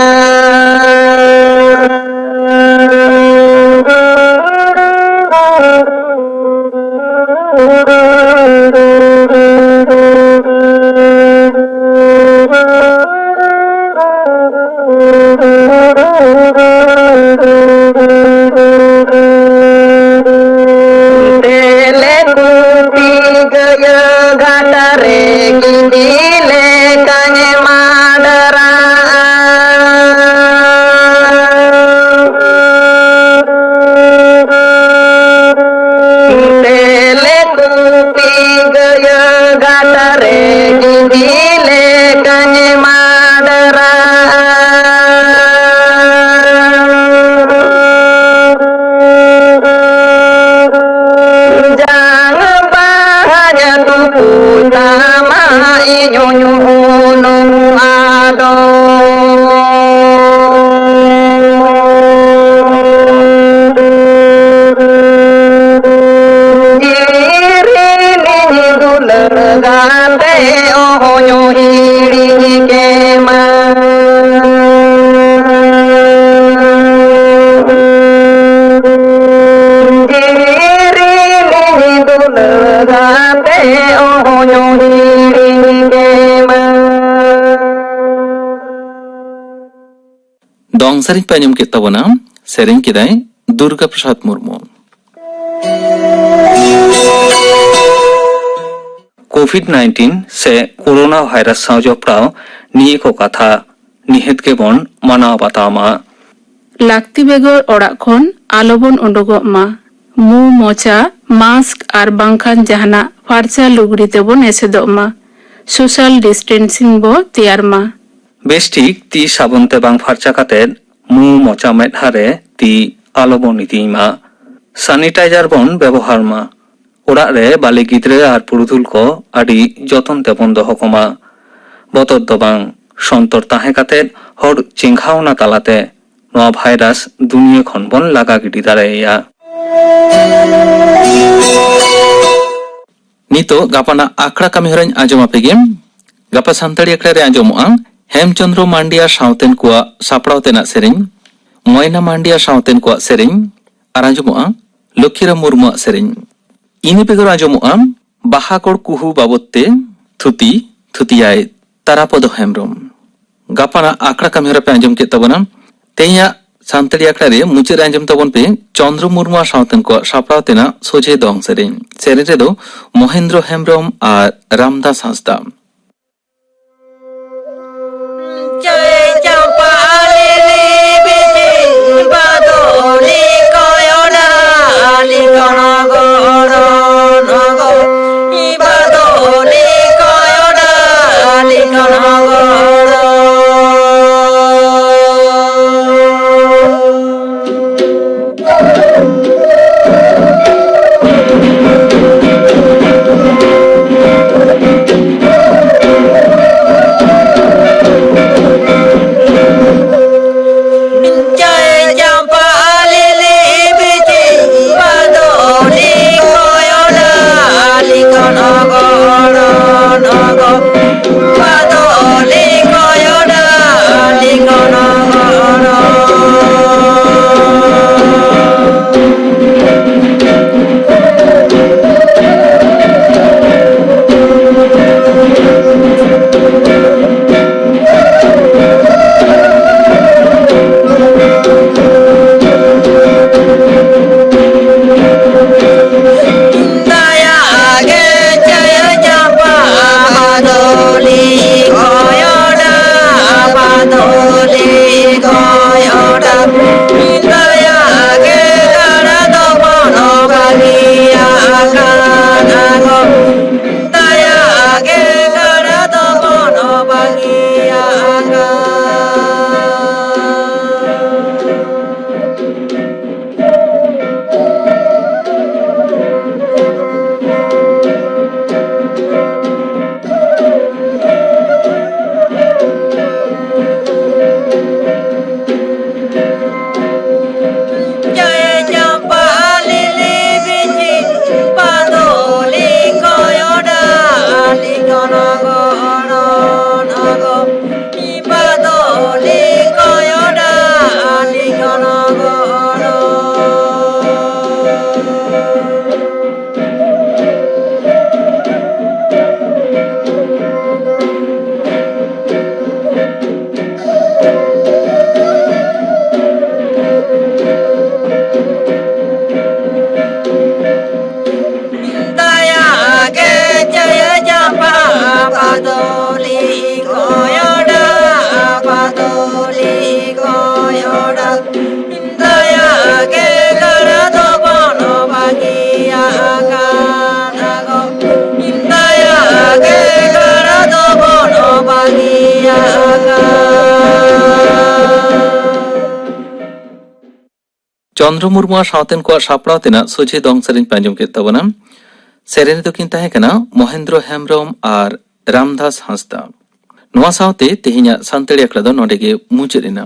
ᱥᱮᱨᱮᱧ ᱯᱮ ᱟᱸᱡᱚᱢ ᱠᱮᱫ ᱛᱟᱵᱚᱱᱟ, ᱥᱮᱨᱮᱧ ᱠᱮᱫᱟᱭ ᱫᱩᱨᱜᱟ ᱯᱨᱚᱥᱟᱫᱽ ᱢᱩᱨᱢᱩ᱾ ᱠᱳᱵᱷᱤᱰ ᱱᱟᱭᱤᱱᱴᱤᱱ ᱥᱮ ᱠᱳᱨᱳᱱᱟ ᱵᱷᱟᱭᱨᱟᱥ ᱥᱟᱶ ᱡᱚᱯᱲᱟᱣ ᱱᱤᱭᱟᱹ ᱠᱚ ᱠᱟᱛᱷᱟ ᱱᱤᱦᱟᱹᱛ ᱜᱮᱵᱚᱱ ᱢᱟᱱᱟᱣ ᱵᱟᱛᱟᱣ ᱢᱟ᱾ ᱞᱟᱹᱠᱛᱤ ᱵᱮᱜᱚᱨ ᱚᱲᱟᱜ ᱠᱷᱚᱱ ᱟᱞᱚᱵᱚᱱ ᱩᱰᱩᱠᱚᱜ ᱢᱟ᱾ ᱢᱩ, ᱢᱚᱪᱟ, ᱢᱟᱥᱠ ᱟᱨ ᱵᱟᱝᱠᱷᱟᱱ ᱡᱟᱦᱟᱱᱟᱜ ᱯᱷᱟᱨᱪᱟ ᱞᱩᱜᱽᱲᱤ ᱛᱮᱵᱚᱱ ᱮᱥᱮᱫᱚᱜ ᱢᱟ᱾ ᱥᱳᱥᱟᱞ ᱰᱤᱥᱴᱮᱱᱥᱤᱝ ᱵᱚ ᱛᱮᱭᱟᱨ ᱢᱟ᱾ ᱵᱮᱥ ᱴᱷᱤᱠ ᱛᱤ ᱥᱟᱵᱚᱱ ᱛᱮ ᱵᱟᱝ ᱯᱷᱟᱨᱪᱟ ᱠᱟᱛᱮ ᱢᱩ, ᱢᱚᱪᱟ, ᱢᱮᱫᱦᱟ ᱨᱮ ᱛᱤ ᱟᱞᱚᱵᱚᱱ ᱤᱫᱤᱭ ᱢᱟ᱾ ᱥᱟᱱᱤᱴᱟᱭᱡᱟᱨ ᱵᱚᱱ ᱵᱮᱵᱚᱦᱟᱨ ᱢᱟ᱾ ᱚᱲᱟᱜ ᱨᱮ ᱵᱟᱞᱮ ᱜᱤᱫᱽᱨᱟᱹ ᱟᱨ ᱯᱩᱨᱩᱫᱷᱩᱞ ᱠᱚ ᱟᱹᱰᱤ ᱡᱚᱛᱚᱱ ᱛᱮᱵᱚᱱ ᱫᱚᱦᱚ ᱠᱚᱢᱟ᱾ ᱵᱚᱛᱚᱨ ᱫᱚ ᱵᱟᱝ, ᱥᱚᱱᱛᱚᱨ ᱛᱟᱦᱮᱸ ᱠᱟᱛᱮ ᱦᱚᱲ ᱪᱮᱸᱜᱷᱟᱣᱱᱟ ᱛᱟᱞᱟᱛᱮ ᱱᱚᱣᱟ ᱵᱷᱟᱭᱨᱟᱥ ᱫᱩᱱᱤᱭᱟᱹ ᱠᱷᱚᱱ ᱵᱚᱱ ᱞᱟᱜᱟ ᱜᱤᱰᱤ ᱫᱟᱲᱮᱭᱟᱭᱟ᱾ ᱱᱤᱛᱚᱜ ᱜᱟᱯᱟᱱᱟᱜ ᱟᱠᱷᱲᱟ ᱠᱟᱹᱢᱤ ᱦᱚᱨᱟᱧ ᱟᱸᱡᱚᱢ ᱟᱯᱮ ᱜᱮ᱾ ᱜᱟᱯᱟ ᱥᱟᱱᱛᱟᱲᱤ ᱟᱠᱷᱲᱟ ᱨᱮ ᱟᱸᱡᱚᱢᱚᱜᱼᱟ ᱦᱮᱢᱪᱚᱸᱫᱽᱨᱚ ᱢᱟᱱᱰᱤ ᱟᱨ ᱥᱟᱶᱛᱮᱱ ᱠᱚᱣᱟᱜ ᱥᱟᱯᱲᱟᱣ ᱛᱮᱱᱟᱜ ᱥᱮᱨᱮᱧ, ᱢᱚᱭᱱᱟ ᱢᱟᱱᱰᱤ ᱟᱨ ᱥᱟᱶᱛᱮᱱ ᱠᱚᱣᱟᱜ ᱥᱮᱨᱮᱧ, ᱟᱨ ᱟᱸᱡᱚᱢᱚᱜᱼᱟ ᱞᱚᱠᱠᱷᱤᱨᱟᱢ ᱢᱩᱨᱢᱩᱣᱟᱜ ᱥᱮᱨᱮᱧ᱾ ᱤᱱᱟᱹ ᱵᱮᱜᱚᱨ ᱟᱸᱡᱚᱢᱚᱜᱼᱟ ᱵᱟᱦᱟᱜᱚᱲ ᱠᱩᱦᱩ ᱵᱟᱵᱚᱫ ᱛᱮ ᱛᱷᱩᱛᱤ, ᱛᱷᱩᱛᱤᱭᱟᱭ ᱛᱟᱨᱟᱯᱚᱫᱚ ᱦᱮᱢᱵᱨᱚᱢ᱾ ᱜᱟᱯᱟᱱᱟᱜ ᱟᱠᱷᱲᱟ ᱠᱟᱹᱢᱤ ᱦᱚᱨᱟ ᱯᱮ ᱟᱸᱡᱚᱢ ᱠᱮᱫ ᱛᱟᱵᱚᱱᱟ᱾ ᱛᱮᱦᱮᱧᱟᱜ ᱥᱟᱱᱛᱟᱲᱤ ᱟᱠᱷᱲᱟ ᱨᱮ ᱢᱩᱪᱟᱹᱫ ᱨᱮ ᱟᱸᱡᱚᱢ ᱛᱟᱵᱚᱱ ᱯᱮ ᱪᱚᱱᱫᱨᱚ ᱢᱩᱨᱢᱩ ᱟᱨ ᱥᱟᱶᱛᱮᱱ ᱠᱚᱣᱟᱜ ᱥᱟᱯᱲᱟᱣ ᱛᱮᱱᱟᱜ ᱥᱚᱡᱷᱮ ᱫᱚᱝ ᱥᱮᱨᱮᱧ᱾ ᱥᱮᱨᱮᱧ ᱨᱮᱫᱚ ᱢᱚᱦᱮᱱᱫᱨᱚ ᱦᱮᱢᱵᱨᱚᱢ ᱟᱨ ᱨᱟᱢᱫᱟᱥ ᱦᱟᱸᱥᱫᱟ᱾ ᱪᱚᱱᱫᱨᱚ ᱢᱩᱨᱢᱩ ᱟᱨ ᱥᱟᱶᱛᱮᱱ ᱠᱚᱣᱟᱜ ᱥᱟᱯᱲᱟᱣ ᱛᱮᱱᱟᱜ ᱥᱚᱡᱷᱮ ᱫᱚᱝ ᱥᱮᱨᱮᱧ ᱯᱮ ᱟᱸᱡᱚᱢ ᱠᱮᱫ ᱛᱟᱵᱚᱱᱟ᱾ ᱥᱮᱨᱮᱧ ᱨᱮᱫᱚ ᱠᱤᱱ ᱛᱟᱦᱮᱸ ᱠᱟᱱᱟ ᱢᱚᱦᱮᱱᱫᱨᱚ ᱦᱮᱢᱵᱽᱨᱚᱢ ᱟᱨ ᱨᱟᱢᱫᱟᱥ ᱦᱟᱸᱥᱫᱟ᱾ ᱱᱚᱣᱟ ᱥᱟᱶᱛᱮ ᱛᱮᱦᱮᱧᱟᱜ ᱥᱟᱱᱛᱟᱲᱤ ᱟᱠᱷᱲᱟ ᱫᱚ ᱱᱚᱰᱮ ᱜᱮ ᱢᱩᱪᱟᱹᱫ ᱮᱱᱟ᱾